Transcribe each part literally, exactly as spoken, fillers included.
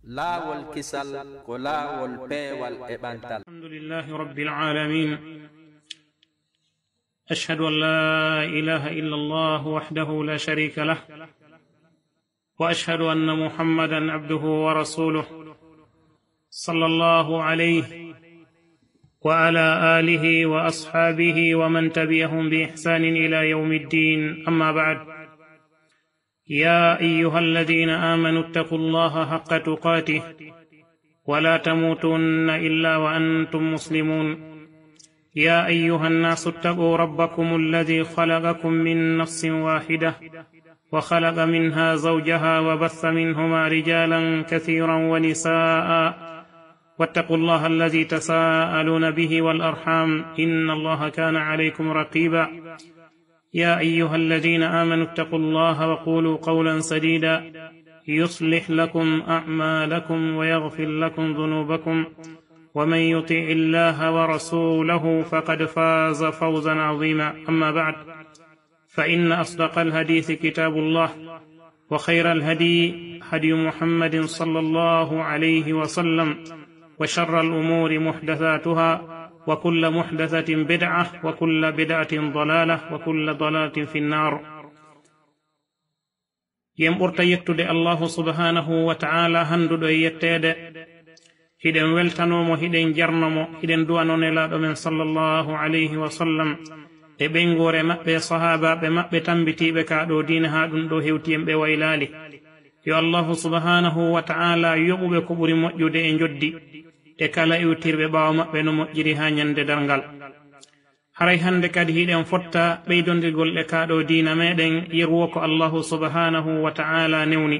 Laawol kisal ko laawol peewal e ɓantal. الحمد لله رب العالمين. أشهد أن لا إله إلا الله وحده لا شريك له، وأشهد أن محمدا عبده ورسوله، صلى الله عليه وعلى آله وأصحابه ومن تبعهم بإحسان إلى يوم الدين. أما بعد، يا أيها الذين آمنوا اتقوا الله حق تقاته ولا تموتن إلا وأنتم مسلمون. يا أيها الناس اتقوا ربكم الذي خلقكم من نفس واحدة وخلق منها زوجها وبث منهما رجالا كثيرا ونساء، واتقوا الله الذي تساءلون به والأرحام، إن الله كان عليكم رقيبا. يا أيها الذين آمنوا اتقوا الله وقولوا قولا سديدا، يصلح لكم أعمالكم ويغفر لكم ذنوبكم، ومن يطع الله ورسوله فقد فاز فوزا عظيما. أما بعد، فإن أصدق الحديث كتاب الله، وخير الهدي هدي محمد صلى الله عليه وسلم، وشر الأمور محدثاتها، وكل محدثة بدعة، وكل بدعة ضلالة، وكل ضلالة في النار. Yen ɓurta yettude Allahu subhanahu wa ta'ala, handuɗo e yetteede. Hiɗen weltanoo mo, hiɗen jarno mo, hiɗen du'anoo Nelaaɗo men sallallahu alayhi wa sallam e ɓeynguure maɓɓe, sahaabaaɓe maɓɓe tambitiiɓe ka ɗo diina haa ɗum ɗo hewti en ɓe waylaali. Yo Allahu subhanahu wa ta'ala yoɓu ɓe ko ɓuri moƴƴude e njoddi, e kala iwtirɓe ɓaawo maɓɓe no moƴƴiri haa ñande darngal. Haray hande kadi hiɗen fotta ɓeydondirgol e ka ɗo diina meɗen yeru wo ko Allahu subhanahu wa ta'ala newni.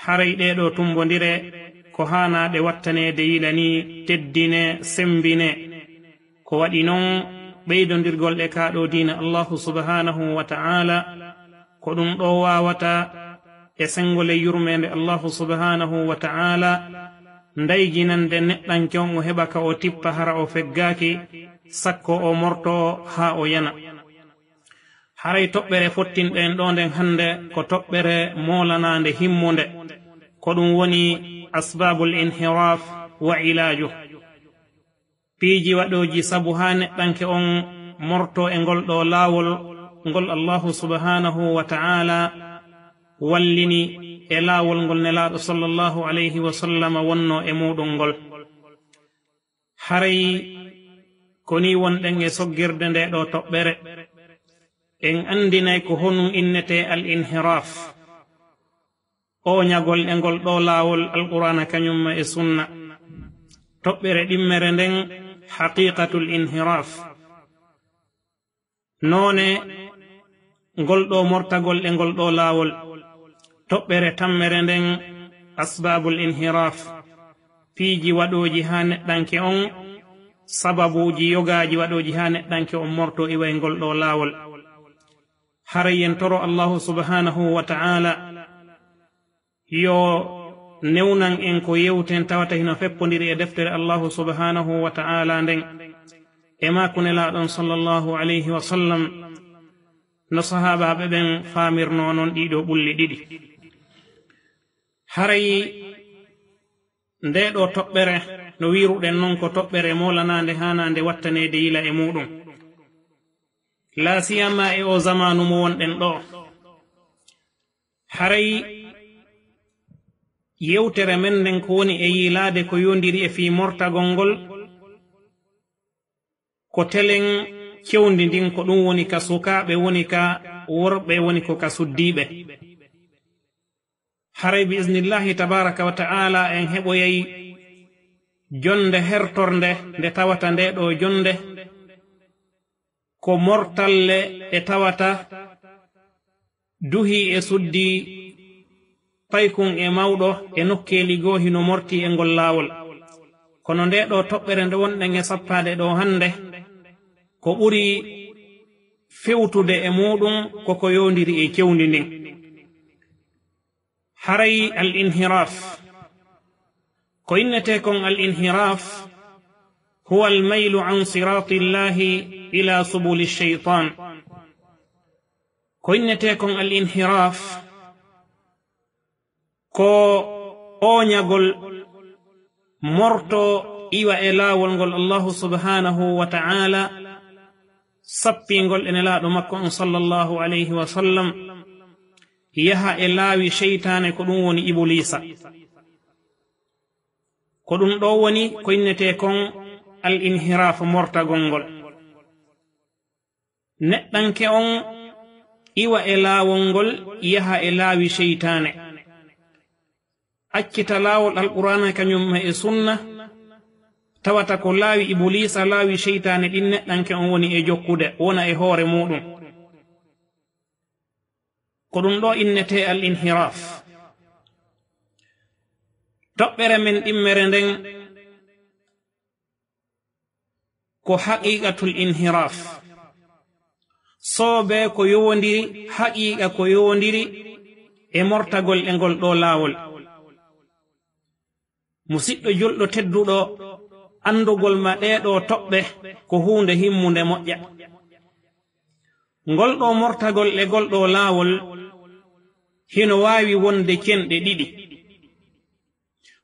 Haray ɗee ɗo tumbondire ko haanaaɗe wattaneede yila ni, teddine, sembine. Ko waɗi non ɓeydondirgol e ka ɗo diina Allahu subhanahu wa ta'ala, ko ɗum ɗo waawata e senngole yurmeende Allahu subhanahu wa ta'ala, ndayginande neɗɗanke on o heɓa ka o tippa hara o feggaaki, sakko o morto haa o yana. Haray toɓɓere fottinɗen ɗo nden hande ko toɓɓere moolanaande himmunde. Ko ɗum woni asbabul inhiraf wa ilaaju. Piiji waɗooji sabu haa neɗɗanke on morto e ngol ɗo laawol ngol Allahu subhanahu wa ta'ala wallini e laawol ngol Nelaaɗo sallallahu alayhi wa sallam wonno e muɗum ngol. Haray ko ni wonɗen e soggirde nde ɗo toɓɓere, en anndinay ko honum innetee al-inhiraaf. Ooñagol e ngol ɗo laawol Alqur'aana kañum e Sunna. Toɓɓere ɗimmere nden, haqiiqatul inhiraaf. Noone ngol ɗo mortagol e ngol ɗo laawol. Toɓɓere tammere nden, asbaabul inhiraaf. Piiji waɗooji haa neɗɗanke on, sababuuji yogaaji waɗooji haa neɗɗanke on morto iwa e ngol ɗo laawol. Haray yen toro Allahu subhanahu wa ta'ala yo newnan en ko yewten tawata hino feppondiri e deftere Allahu subhanahu wa ta'ala nden e maaku Nelaaɗo on sallallahu alayhi wa sallam, no sahaabaaɓe ɓen faamirnoo non ɗiɗo ɓulli ɗiɗi. Haray nde ɗo toɓɓere, no wiiruɗen non, ko toɓɓere moolanaande haanaande wattaneede yila e muɗum. Laa siyama e o zamaanu mo wonɗen ɗo. Haray yewtere men nden ko woni e yiilaade ko yondiri e fii mortagol ngol, ko telen cewndi ndin, ko ɗum woni ka sukaaɓe, woni ka worɓe, woni ko ka suddiiɓe. Haray bi iznillahi tabaraka wa ta'ala en heɓoyay jonde hertornde nde tawata nde ɗo jonde ko mortalle ɗe tawata duhi e suddi paykun e mawɗo e nokkeeli goo hino morti e ngol laawol. Kono nde ɗo toɓɓere nde wonɗen e sappaade ɗo hannde, ko ɓuri fewtude e muɗum ko ko yondiri e cewndi ndin. Haray al-inhiraaf. Ko innetee kon al-inhiraaf, huwa al-maylu an siraatillahi ila subuli shaytaan. Ko innetee kon al-inhiraaf, ko ooñagol, mortoo, iwa e laawol ngol Allahu subhaanahu wa ta'ala sappingol e Nelaaɗo makko on sallallahu alayhi wa sallam, yaha e laawi seytaane, ko ɗum woni Ibuliisa. Ko ɗum ɗo woni ko innetee kon al-inhiraaf, mortagol ngol. Neɗɗanke on iwa e laawol ngol, yaha e laawi seytaane, accita laawol Alqur'aana kañum e Sunna, tawata ko laawi Ibuliisa, laawi seytaane ɗin neɗɗanke on woni e jokkude, wona e hoore muuɗum. Ko ɗum ɗo innetee al-inhiraaf. Toɓɓere men ɗimmere nden ko haqiiqatul inhiraaf. Soobee ko yowondiri, haqiiqa ko yowondiri e mortagol e ngol ɗo laawol. Musiɗɗo julɗo tedduɗo, anndugol ma ɗee ɗo toɓɓe ko huunde himmunde moƴƴa. Ngol ɗo mortagol e ngol ɗo laawol hino waawi wonde cenɗe ɗiɗi.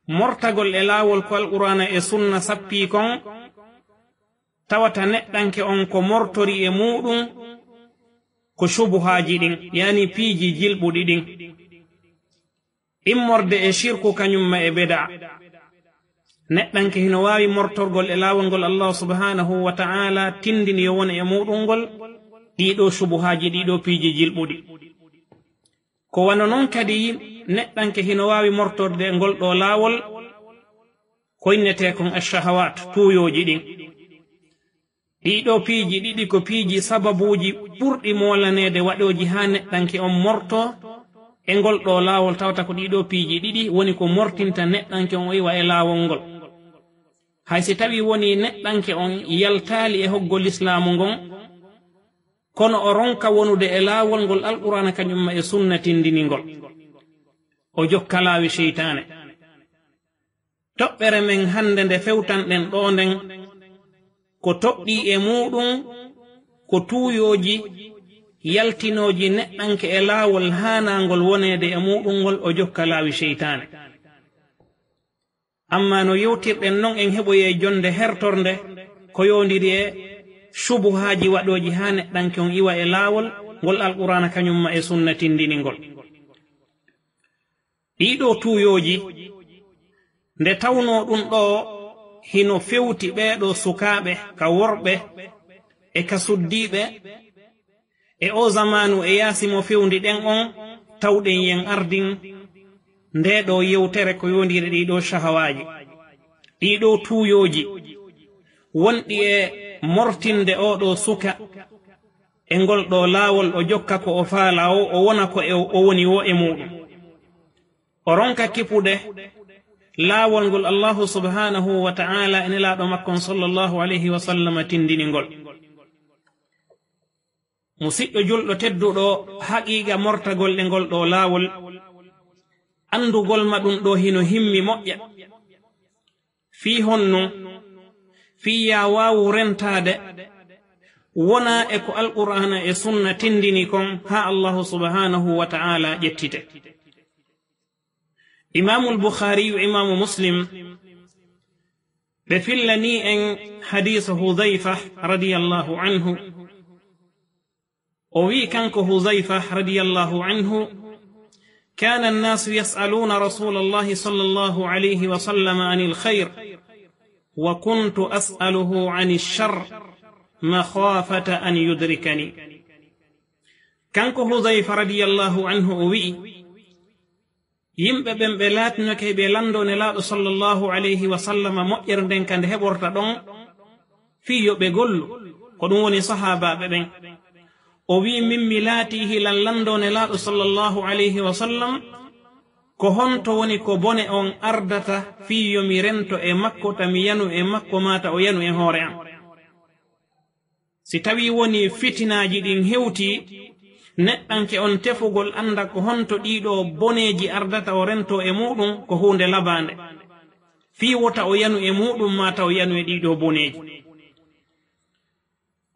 Mortagol e laawol ko Alqur'aana e Sunna sappii kon, tawata neɗɗanke on ko mortori e muuɗum ko subuhaaji ɗin, yani piiji jilɓuɗi ɗin. Immorde e sirku kañum ma e bedaa. Neɗɗanke hino waawi mortorgol e laawol ngol Allah subhaanahu wa ta'ala tindini yo won e muuɗum ngol, ɗii ɗo subuhaaji, ɗii ɗo piiji jilɓuɗi. Ko wano non kadi, neɗɗanke hino waawi mortorde ngol ɗo laawol ko innetee kon ash-shahawaat, tuuyooji ɗin. Ɗii ɗo piiji ɗiɗi ko piiji sababuuji ɓurɗi moolaneede waɗooji haa neɗɗanke on mortoo e ngol ɗo laawol, tawata ko ɗii ɗo piiji ɗiɗi woni ko mortinta neɗɗanke on o iwa e laawol ngol. Hay si tawii wonii neɗɗanke on yaltaali e hoggol Lislaamu ngon, kono o ronka wonude e laawol ngol Alqur'aana kañum ma e Sunna tindini ngol, o jokka laawi seytaane. Toɓɓere men hannde nde fewtanɗen ɗoo nden, ko toɗɗii e muuɗum ko tuuyooji yaltinooji neɗɗanke e laawol haanaangol woneede e muuɗum ngol, o jokka laawi seytaane. Ammaa no yewtirɗen non, en heɓoyay jonnde hertornde ko yowondiri e subuhaaji waɗooji haa neɗɗanke on iwa e laawol ngol Alqur'aana kañum ma e Sunna tindini ngol. Ɗii ɗoo tuuyooji, nde tawnoo ɗum ɗoo hino fewti ɓee ɗoo sukaaɓe, ka worɓe e ka suddiiɓe, e oo zamaanu e yaasi mo fewndi ɗen on, tawɗen yen ardin ndee ɗoo yewtere ko yowondiri e ɗii ɗoo shahawaaji, ɗii ɗoo tuuyooji wonɗi e mortinde oo ɗoo suka e ngol ɗoo laawol, o jokka ko o faalaa, o, o wona ko e, o woni woo e muuɗum. O ronka kippude laawol ngol Allahu subhaanahu wa ta'ala e Nelaaɗo makko on sallallahu alayhi wa sallam tindini ngol. Musiɗɗo julɗo tedduɗo, haqiiqa mortagol e ngol ɗoo laawol, anndugol ma ɗum ɗoo hino himmi moƴƴa. Fii honno? Fii yaa waawu rentaade wona e ko Alqur'aana e Sunna tindini kon haa Allahu subhaanahu wa ta'ala ƴettite. Imaamul Bukhaari e Imaamu Muslim, ɓe fillanii en hadiisa Hudhayfa radiyallahu anhu. O wi'i kanko Hudhayfa radiyallahu anhu: كان الناس يسألون رسول الله صلى الله عليه وسلم عن الخير، وكنت أسأله عن الشر مخافة أن يدركني. Kanko Hudhayfa radiyallahu anhu o wi'i, yimɓe ɓen ɓe laatinoke ɓe lanndoo Nelaaɗo sallallahu alayhi wa sallam moƴƴere nden ka nde heɓorta ɗon fii yo ɓe gollu, ko ɗum woni sahaabaaɓe ɓen. O wi'i, min mi laatii hilan lanndoo Nelaaɗo sallallahu alayhi wa sallam, ko honto woni ko bone on ardata fii yo mi rento e makko, ta mi yanu e makko, maa ta o yanu e hoore an. Si tawii wonii fitinaaji ɗin hewtii, neɗɗanke on tefugol annda ko honto ɗii ɗoo boneeji ardata o rentoo e muuɗum ko huunde labaande, fii wota o yanu e muuɗum maa ta o yanu e ɗii ɗoo boneeji.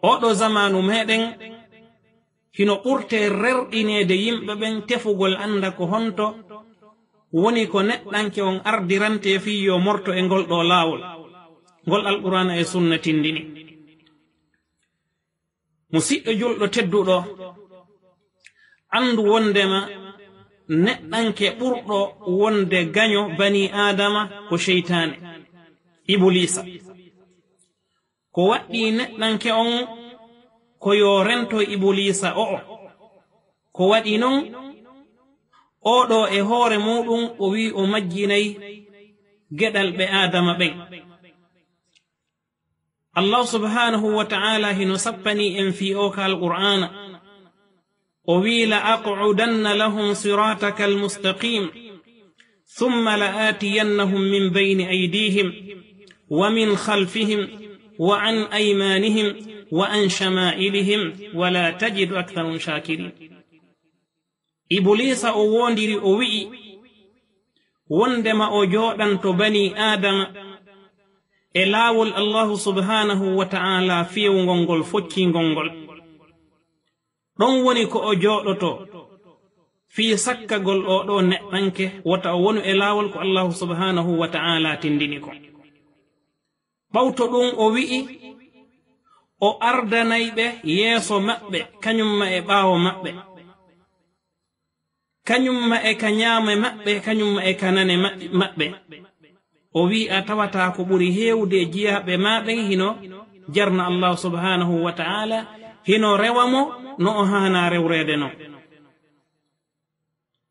Oo ɗoo zamaanu meɗen, hino ɓurtee rerɗineede yimɓe ɓen tefugol annda ko honto woni ko neɗɗanke on ardirante fii yo morto e ngol ɗoo laawol, ngol Alqur'aana e Sunna tindini. Musiɗɗo julɗo tedduɗo, anndu wondema neɗɗanke ɓurɗo wonde gaño banii Aadama ko seytaane, Ibuliisa. Ko waɗɗii neɗɗanke on ko yo rento Ibuliisa o'o. Ko waɗi non, oo ɗoo e hoore muuɗum o wi'i o majjinay geɗal ɓe Aadama ɓen. Allah subhanahu wa ta'ala hino sappani en fii oo ka Alqur'aana. O wi'i, "لأقعدن لهم صراطك المستقيم ثم لآتينهم من بين أيديهم ومن خلفهم وعن أيمانهم وعن شمائلهم ولا تجد أكثرهم شاكرين." Ibuliisa o woondiri, o wi'i, wondema o jooɗanto banii Aadama e laawol Allahu subhanahu wa ta'ala fewngol ngol, foccingol ngol. Ɗon woni ko o jooɗoto fii sakkagol oo ɗoo neɗɗanke, wota o wonu e laawol ko Allahu subhanahu wa ta'ala tindini kon. Ɓawto ɗun o wi'i, o ardanay ɓe yeeso maɓɓe, kañumma e ɓaawo maɓɓe, kañumma e ka ñaame maɓɓe, kañumma e ka nane ma-, maɓɓe. O wi'i, a tawata ko ɓuri heewude e jiyaaɓe maa ɓen hino jarna Allahu subhanahu wa ta'ala, hino rewa mo no o haanaa rewreede non.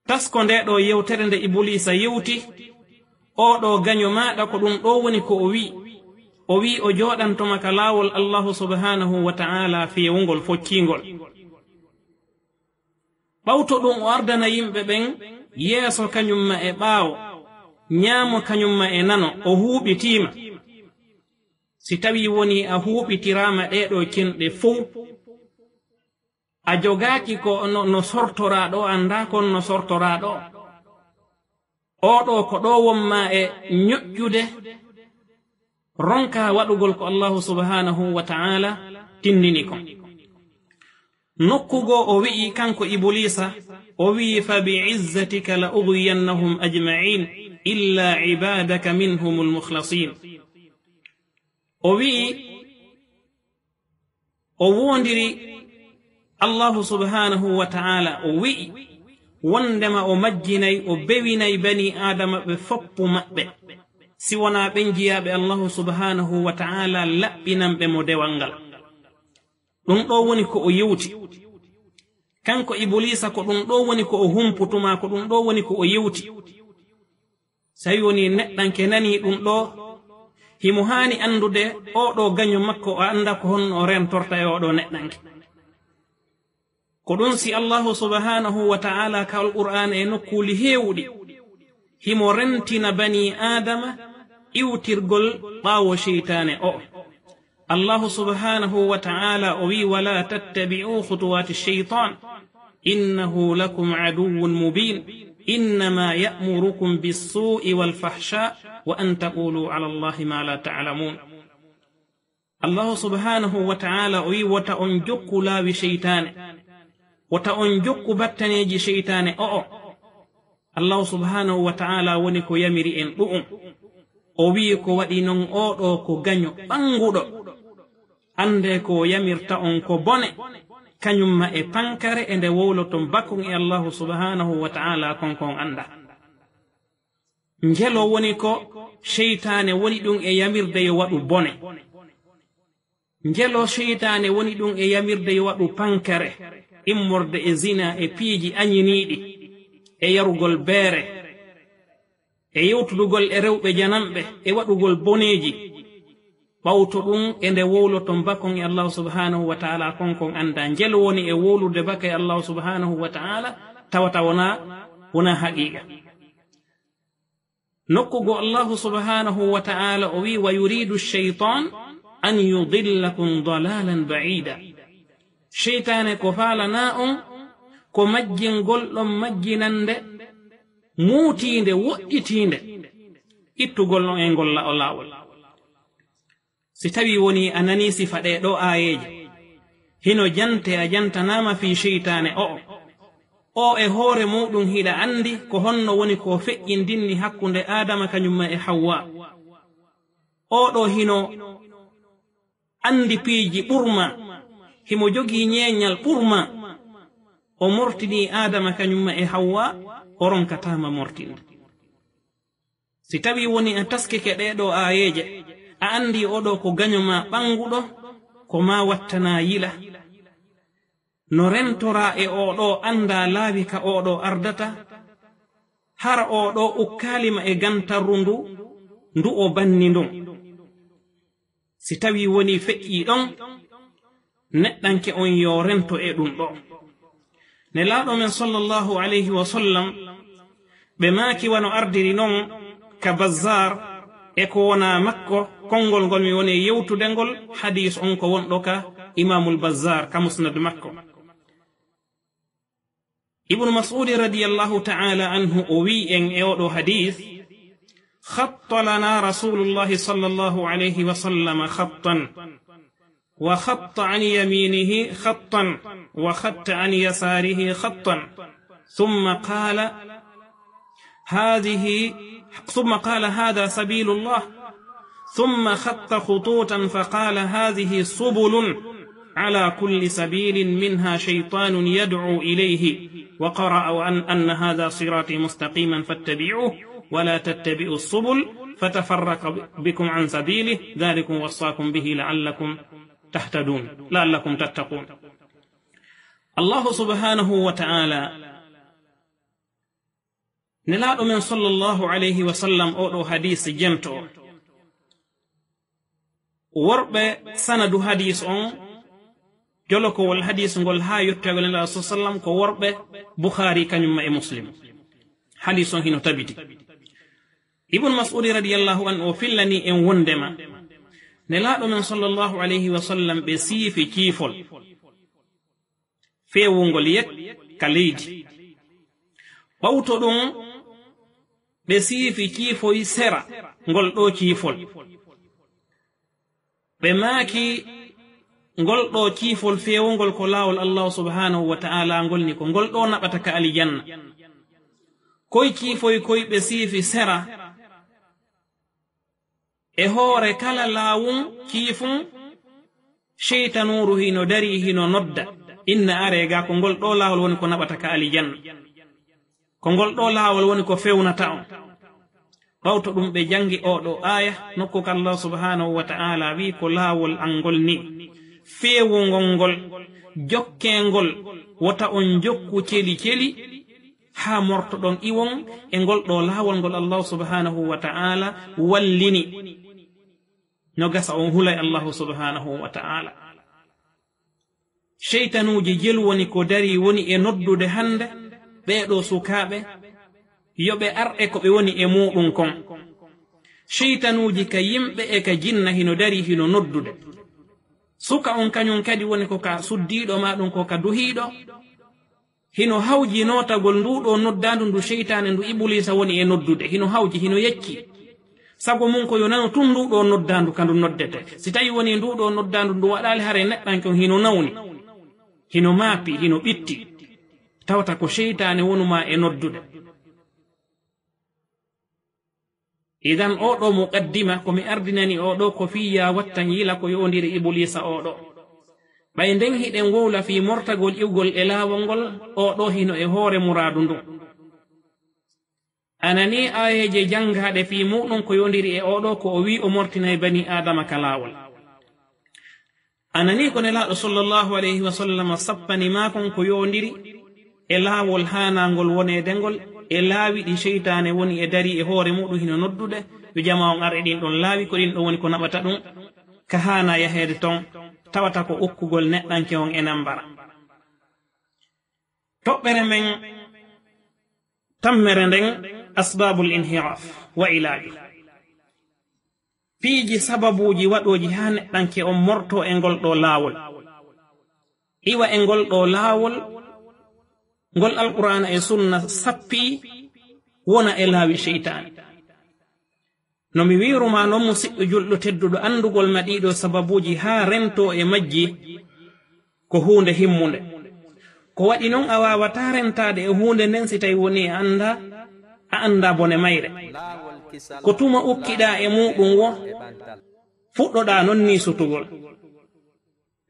Tasko ndee ɗoo yewtere nde Ibuliisa yewti, oo ɗoo gaño maaɗa, ko ɗun ɗoo woni ko o wi'i. O wi'i o jooɗanto ma ka laawol Allahu subhanahu wa ta'ala fewngol, foccingol. Ɓawto ɗun o ardana yimɓe ɓen yeeso kañumma e ɓaawo, ñaamo kañumma e nano, o huuɓitii ma. Si tawii wonii a huuɓitiraama ɗee ɗoo cenɗe fow, a jogaaki ko no, no sortoraa ɗoo, anndaa kon no sortoraa ɗoo. Oo ɗoo ko ɗoo won maa e ñoƴƴude, ronkaa waɗugol ko Allahu subhanahu wa ta'ala tindini kon. Nokku goo o wi'i, kanko Ibuliisa, o wi'i, "فبعزتك لأغوينهم أجمعين إلا عبادك منهم المخلصين." O wi'i, o woondiri Allahu subhanahu wa ta'ala, o wi'i, wondema o majjinay, o bewinay banii Aadama ɓe foppu maɓɓe, si wonaa ɓen jiyaaɓe Allahu subhanahu wa ta'ala laɓɓinanɓe mo dewal ngal. Ɗun ɗoo woni ko o yewti. Kanko Ibuliisa, ko ɗun ɗoo woni ko o humputuma, ko ɗun ɗoo woni ko o yewti. Si tawii wonii neɗɗanke nanii ɗun ɗoo, himo haani anndude oo ɗoo gaño makko, o annda ko honno o rentorta e oo ɗoo neɗɗanke. Ko ɗun si Allahu subhanahu wa ta'ala ka Alqur'aana e nokkuuli heewuɗi, himo rentina banii Aadama iwtirgol ɓaawo seytaane o'o. Allahu subhanahu wa ta'ala o wi'i, "ولا تتبعوا خطوات الشيطان إنه لكم عدو مبين إنما يأمركم بالسوء والفحشاء وأن تقولوا على الله ما لا تعلمون." Allahu subhanahu wa ta'ala o wi'i, wota on jokku laawi seytaane, wota on jokku battaneeji seytaane o'o. Allahu subhanahu wa ta'ala woni ko yamiri en ɗu'um. O wi'i ko waɗi non oo ɗoo ko gaño ɓannguɗo. Anndee ko o yamirta on ko bone, kañumma e pankare e nde wowloton bakon e Allahu subhanahu wa ta'ala kon kon annda. Njelo woni ko seytaane woni ɗun e yamirde yo waɗu bone. Njelo seytaane woni ɗun e yamirde yo waɗu pankare, immorde e zina e piiji añiniiɗi, e yarugol beere, e yewtudugol e rewɓe jananɓe, e waɗugol boneeji. Ɓawto ɗun e nde wowloton bakon e Allahu subhanahu wa ta'ala kon kon annda. Njelo woni e wowlude baka e Allahu subhanahu wa ta'ala, tawata wonaa, wonaa haqiiqa. Nokku goo Allahu subhanahu wa ta'ala o wi'i, "ويريد الشيطان أن يضلكم ضلالا بعيدا." Seytaane ko faalanaa on ko majjingol ɗon majjinannde muutiinde, woɗɗitiinde, ittugol on e ngol la-, o laawol. Si tawii wonii a nanii sifa ɗee ɗoo aayeeje, hino jante a jantanaama fii seytaane o'o. O e hoore muuɗum hiɗa anndi ko honno woni ko feƴƴindinni hakkunde Aadama kañum ma e Hawwa. Oo ɗoo hino anndi piiji ɓurma, himo jogii ñeeñal ɓurma. O mortinii Aadama kañum ma e Hawwa, o ronkataa ma mortinde. Si tawii woni a taskike ɗee ɗoo aayeeje, a anndii oo ɗoo ko gaño maa ɓannguɗo, ko maa wattanaa yila. No rentoraa e oo ɗoo anndaa laawi ka oo ɗoo ardata, hara oo ɗoo ukkaali ma e gantarru ndu, ndu o banni ndun. Si tawii wonii feƴƴii ɗon, neɗɗanke on yo rento e ɗun ɗoo. Nelaaɗo men sallallahu alayhi wa sallam, ɓe maaki wano ardiri non ka Bazzar e ko wonaa makko, konngol ngol mi woni yewtude ngol, hadiis on ko wonɗo ka Imaamul Bazzar ka Musnad makko. Ibnu Mas'udi radiyallahu ta'ala anhu o wi'i en e oo ɗoo hadiis, خط لنا رسول الله صلى الله عليه وسلم خطا، وخط عن يمينه خطا، وخط عن يساره خطا، ثم قال: هذه، ثم قال: هذا سبيل الله. ثم خط خطوطا فقال: هذه سبل، على كل سبيل منها شيطان يدعو إليه، وقرأ أن، أن هذا صراطي مستقيما فاتبعوه، ولا تتبعوا السبل فتفرق بكم عن سبيله، ذلكم وصاكم به لعلكم تهتدون، لعلكم تتقون. Allahu subhanahu wa ta'ala Nelaaɗo men sallallahu alayhi wa sallam oo ɗoo hadiis jento o. Worɓe sanadu hadiis on, jolokowol hadiis ngol haa yottagol Nelaaɗo sallallahu alayhi wa sallam ko worɓe Bukhaari kañum ma e Muslim. Hadiis on hino tabiti. Ibn Mas'udi radiyallahu anhu o fillani en wondema Nelaaɗo men sallallahu alayhi wa sallam ɓe siifi ciifol. Feewungol yet ka leydi. Ɓawto ɗun, ɓe siifi ciifoy sera ngol ɗoo ciifol. Ɓe maaki, ngol ɗoo ciifol feewungol ko laawol Allahu subhanahu wa ta'ala ngol ni, ko ngol ɗoo naɓata ka alijanna. Koy ciifoy koy ɓe siifi sera, e hoore kala laawun ciifun, seytanuuru hino darii, hino nodda, inna aree ga, ko ngol ɗoo laawol woni ko naɓata ka alijanna. Ko ngol ɗoo laawol woni ko fewnata on. Ɓawto ɗun ɓe jangi oo ɗoo aaya, nokku ka Allah subhanahu wa ta'ala wi'i ko laawol an ngol ni. Feewungol ngol, jokkee ngol, wota on jokku celi celi, haa mortoɗon iwon e ngol ɗoo laawol ngol Allahu subhanahu wa ta'ala wallini. No gasa on hulay Allahu subhanahu wa ta'ala. Seytanuuji jelu woni ko darii woni e noddude hande ɓee ɗoo sukaaɓe, yo ɓe ar e ko ɓe woni e muuɗun kon. Seytanuuji ka yimɓe e ka jinna hino darii hino noddude. Suka on kañun kadi woni ko ka suddiiɗo maa ɗun ko ka duhiiɗo. Hino hawji nootagol nduu ɗoo noddaandu ndu seytaane ndu Ibuliisa woni e noddude. Hino hawji, hino yecci. Sago mun ko yo nano tun nduu ɗoo noddaandu ka ndu noddete. Si tawii wonii nduu ɗoo noddaandu ndu waɗaali haray neɗɗanke on hino nawni, hino maapi, hino ɓitti. Tawata ko seytaane wonu maa e noddude. Idan oo ɗoo muqaddima ko mi ardinani oo ɗoo ko fii yaa wattan yila ko yowondiri Ibuliisa oo ɗoo. Ɓay nden hiɗen wowla fii mortagol iwgol e laawol ngol, oo ɗoo hino e hoore muraadu ndun. A nanii aayeeje janngaaɗe fii muuɗun ko yowondiri e oo ɗoo ko o wi'i o mortinay banii Aadama ka laawol. A nanii ko Nelaaɗo sallallahu alayhi wa sallam sappani maa kon ko yowondiri e laawol haanaangol woneede ngol, e laawi ɗi seytaane woni e darii e hoore muuɗun hino noddude, yo jamaa on ar e ɗin ɗon laawi, ko ɗin ɗon woni ko naɓata ɗun ka haanaa yaheede ton, tawata ko ukkugol neɗɗanke on e nambara. Toɓɓere men tammere nden, asbabul inhiraf wa ilaaju. Piiji sababuuji waɗooji haa neɗɗanke on mortoo e ngol ɗoo laawol. Iwa e ngol ɗoo laawol, ngol Alqur'aana e Sunna sappii wona e laawi seytaane. No mi wi'irumaa non, musiɗɗo julɗo tedduɗo, anndugol ma ɗii ɗoo sababuuji haa rentoo e majji ko huunde himmunde. Ko waɗi non a waawataa rentaade e huunde nden si tawi wonii a anndaa, a anndaa bone mayre. Ko tuma ukkiɗaa e muuɗum wo, fuɗɗoɗaa non nii sutugol.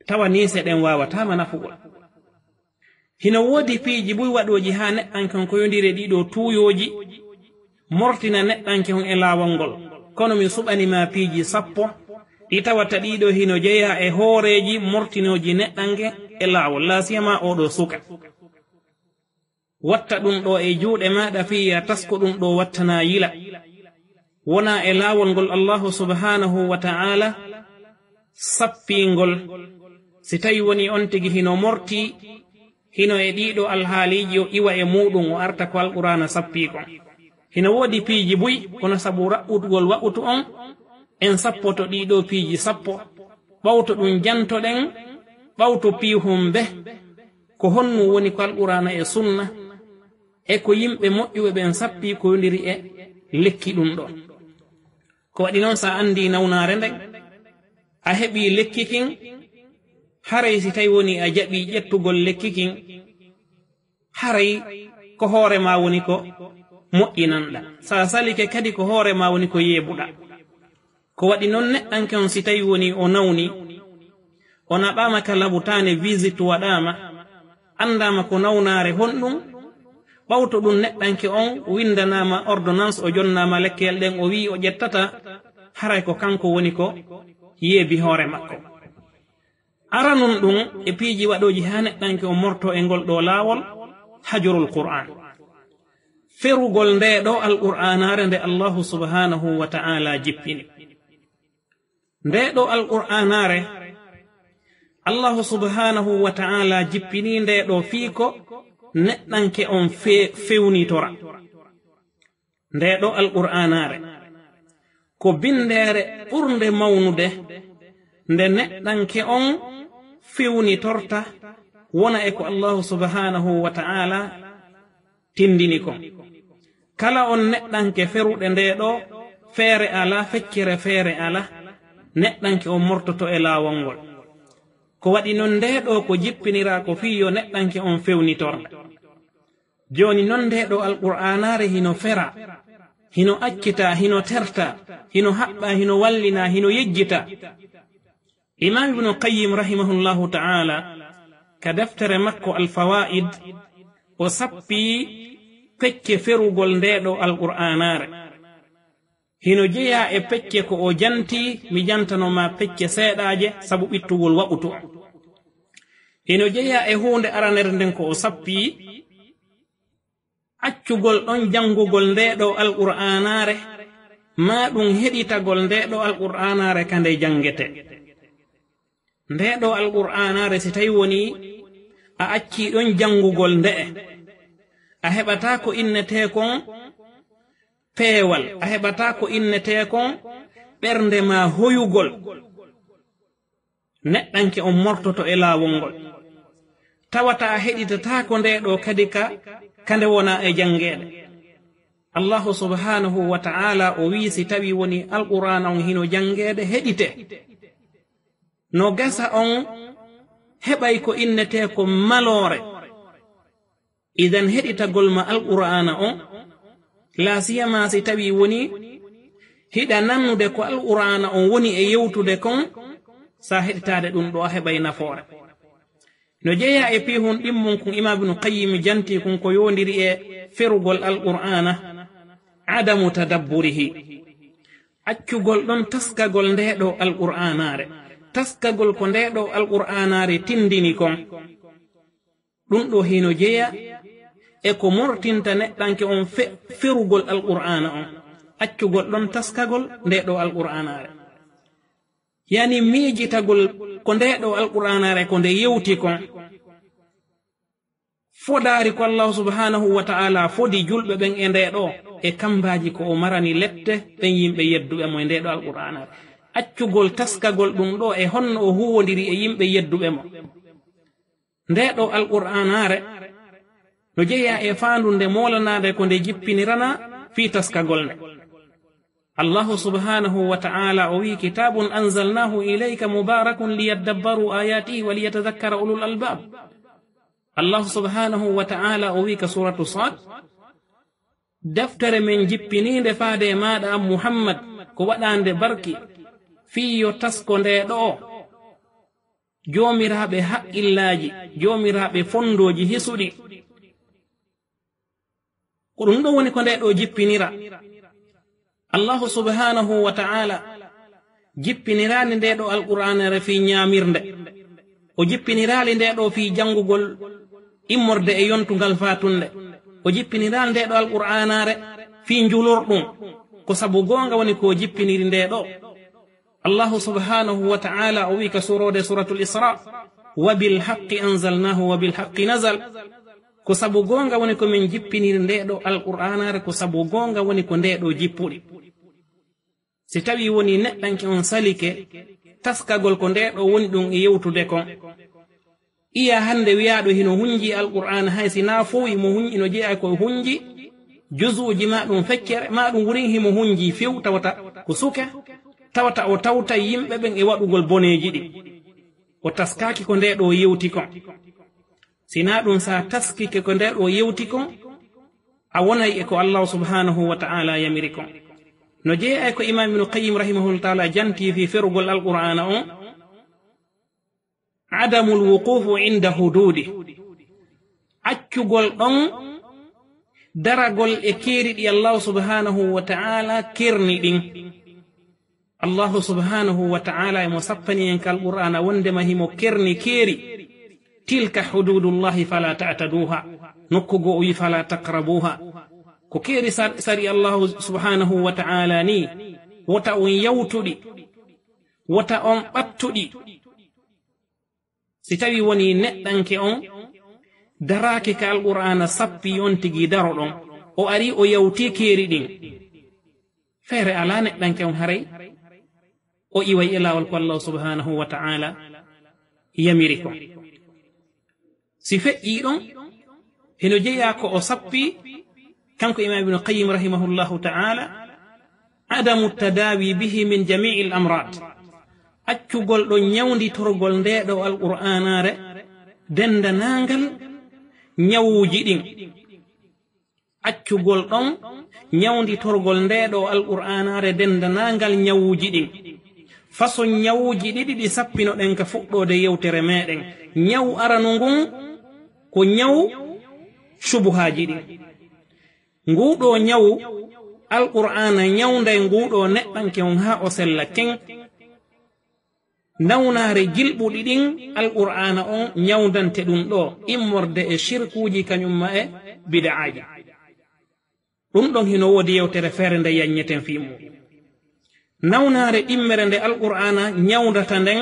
Tawa nii seɗen waawataa ma nafugol. Hino woodi piiji buy waɗooji haa neɗɗanke on ko yondiri e ɗiɗo tuuyooji, mortina neɗɗanke on e laawol ngol. Kono mi suɓani ma piiji sappo, ɗi tawata ɗiɗo hino jeyaa e hooreeji mortinooji neɗɗanke e laawol, laa siyamaa oo ɗoo suka. Watta ɗum ɗoo e juuɗe maaɗa fii yo a tasko ɗum ɗoo wattanaa yila. Wonaa e laawol ngol Allaahu subhaanahu wa ta'aala sappii ngol. Si tawi wonii on tigi hino mortii, hino e ɗiɗo alhaaliiji o iwa e muuɗum o arta ko Alqur'aana sappii kon. Hino woodi piiji buy, kono sabu raɓɓutugol waqutu on, en sappoto ɗiɗo piiji sappo. Ɓawto ɗum jantoɗen, ɓawto piihun bee. Ko honɗum woni ko Alqur'aana e Sunna, e ko yimɓe moƴƴuɓe ɓen sappii ko yondiri e lekki ɗum ɗoo. Ko waɗi non, si a anndii nawnaare nden, a heɓii lekki kin, haray si tawi wonii a jaɓii ƴettugol lekki kin, haray ko hoore maa woni ko moƴƴinanɗaa. Si a salike kadi ko hoore maa woni ko yeebuɗaa. Ko waɗi non neɗɗanke on si tawi wonii o nawnii, o naɓaama ka labutaane, visite waɗaama, anndaama ko nawnaare honɗum, ɓawto ɗum neɗɗanke on winndanaama ordonnance, o jonnaama lekkeyel ɗen, o wi'i o ƴettataa, haray ko kanko woni ko yeebi hoore makko. Aranun ɗum e piiji waɗooji haa neɗɗanke on mortoo e ngol ɗoo laawol, hajrul Qur'aan. Ferugol ndee ɗoo Alqur'aanaare nde Allaahu subhaanahu wa ta'aala jippini. Ndee ɗoo Alqur'aanaare, Allaahu subhaanahu wa ta'aala jippini ndee ɗoo fii ko neɗɗanke on fe-, fewnitora. Ndee ɗoo Alqur'aanaare ko binndeere ɓurnde mawnude nde neɗɗanke on fewnitorta wona e ko Allaahu subhaanahu wa ta'aala tindini kon. Kala on neɗɗanke feruɗe ndee ɗoo, feere alaa, feccere feere alaa, neɗɗanke on mortoto e laawol ngol. Ko waɗi non ndee ɗoo ko jippiniraa ko fii yo neɗɗanke on fewnitor nde. Jooni non ndee ɗoo Alqur'aanaare hino feraa, hino accitaa, hino tertaa, hino haɓɓaa, hino wallinaa, hino yejjitaa. Imaam Ibnu Qayyim rahimahullahu ta'aala ka deftere makko Al-Fawaa'id, o sappii pecce ferugol ndee ɗoo Alqur'aanaare. Hino jeyaa e pecce ko o jantii, mi jantano ma pecce seeɗaaje sabu ɓittugol waqutu on. Hino jeyaa e huunde aranere nden ko o sappii, accugol ɗon janngugol ndee ɗoo Alqur'aanaare, maa ɗum heɗitagol ndee ɗoo Alqur'aanaare ka nde janngetee. Ndee ɗoo Alqur'aanaare, si tawi wonii a accii ɗon janngugol nde'e, a heɓataa ko innetee kon peewal, a heɓataa ko innetee kon ɓernde maa hoyugol. Neɗɗanke on mortoto e laawol ngol. Tawata a heɗitataako ndee ɗoo kadi ka, ka nde wonaa e janngeede. Allaahu subhaanahu wa ta'aala o wi'i, si tawi wonii Alqur'aana on hino janngeede, heɗitee. No gasa on heɓay ko innetee ko maloore. Idan heɗitagol ma Alqur'aana on, laa siyamaa si tawi wonii hiɗa nannude ko Alqur'aana on woni e yewtude kon, sa heɗitaade ɗum ɗoo a heɓay nafoore. No jeyaa e piihun ɗimmun kun Imaam Ibnu Qayyim jantii kun ko yowondiri e ferugol Alqur'aana, adamu tadabburihi. Accugol ɗon taskagol ndee ɗoo Alqur'aanaare, taskagol ko ndee ɗoo Alqur'aanaare tindini kon. Ɗum ɗoo hino jeyaa e ko mortinta neɗɗanke on fe-, ferugol Alqur'aana on, accugol ɗon taskagol ndee ɗoo Alqur'aanaare. Yani miijitagol ko ndee ɗoo Alqur'aanaare ko nde yewti kon. Fodaari ko Allaahu subhaanahu wa ta'aala fodi julɓe ɓen e ndee ɗoo, e kambaaji ko o marani lette ɓen yimɓe yedduɓe mo e ndee ɗoo Alqur'aanaare. Accugol taskagol ɗum ɗoo e honno o huuwondiri e yimɓe yedduɓe mo. Ndee ɗoo Alqur'aanaare no jeyaa e faandu nde moolanaade ko nde jippiniranaa fii taskagol nde. Allaahu subhaanahu wa ta'aala o wi'i, "Kitaabun anzalnaahu ilayka mubaarakun liyaddabbaruu aayaatihi wa liyatadakkara ulul albaab." Allahu subhanahu wa ta'ala o wi'i ka suratu Sad, "Deftere men jippiniinde faade e maaɗa an Muhammad, ko waɗaande barki, fii yo tasko nde ɗoo joomiraaɓe haqqillaaji, joomiraaɓe fondooji hisuɗi." Ko ɗum ɗoo woni ko nde ɗoo jippinira. Allahu subhanahu wa ta'ala jippiniraali nde ɗoo Alqur'aanare fii ñaamirde. O jippiniraali nde ɗoo fii janngugol immorde e yontungal faatunde. O jippiniraali nde ɗoo Alqur'aanare fii njulorɗum. Ko sabu goonga woni ko o jippiniri nde ɗoo. Allahu subhanahu wa ta'ala o wi'i ka suuroode Suratul Isra, "Wa bil haqqi anzalnahu wa bil haqqi nazal." Ko sabu goonga woni ko min jippiniri nde ɗoo Alqur'aanare, ko sabu goonga woni ko nde ɗoo jippuri. Si tawii woni neɗɗanke on salike taskagol ko nde ɗoo woni ɗum e yewtude kon, iya hannde wiyaaɗo hino hunji Alqur'aana, hay si naa fow himo hunji, no jeyaa ko hunji juzuuji, maa ɗum feccere, maa ɗum wurin himo hunji few, tawata ko suka, tawata o tawtay yimɓe ɓen e waɗugol boneeji ɗin. O taskaaki ko nde ɗoo yewti kon. Si naa ɗum, sa taskike ko nde ɗoo yewti kon, a wonay e ko Allahu subhanahu wa ta'ala yamiri kon. No jeyaa e ko Imaam Ibnu Qayyim rahimahullahu ta'ala janti fii ferugol Alqur'aana on, "Adamul wuqufu inda hududi." Accugol ɗon daragol e keeri ɗi Allahu subhanahu wa ta'ala kerni ɗin. Allahu subhanahu wa ta'ala emo sappani en ka Alqur'aana wondema himo kerni keeri. "Tilka hududullahi fala ta'taduha." Nokku goo o wi'i, "Fala taqrabuha." Ko keeri sar-, sari Allahu subhanahu wa ta'ala ni, wota on yawtuɗi, wota on ɓattuɗi. Si tawii wonii neɗɗanke on daraaki ka Alqur'aana, sappii on tigi daro ɗon, o arii o yawtii keeri ɗin, feere alaa neɗɗanke on haray o iway e laawol ko Allahu subhanahu wa ta'ala yamiri kon. Si feƴƴii ɗon, hino jeyaa ko o sappii, kanko Imaam Ibnu Qayyim rahimahullahu ta'ala, "Adamu tadawi bihi min jami'il amrad." Accugol ɗon ñawnditorgol nde ɗoo Alqur'aanaare denndanaangal ñawuuji ɗin. Accugol ɗon ñawnditorgol nde ɗoo Alqur'aanaare denndanaangal ñawuuji ɗin. Façon ñawuuji ɗiɗi ɗi sappinoɗen ka fuɗɗoode yewtere meɗen. Ñawu aranu ngun ko ñawu shubuhaaji ɗin. Nguu ɗoo ñawu, Alqur'aana ñawnday nguu ɗoo neɗɗanke on haa o sella ken. Nawnaare jilɓuɗi ɗin, Alqur'aana on ñawndante ɗum ɗoo, immorde e shirkuuji kañum ma e bida'aaji. Ɗum ɗon hino woodi yewtere feere nde yanñeten fii mum. Nawnaare ɗimmere nde Alqur'aana ñawndata nden,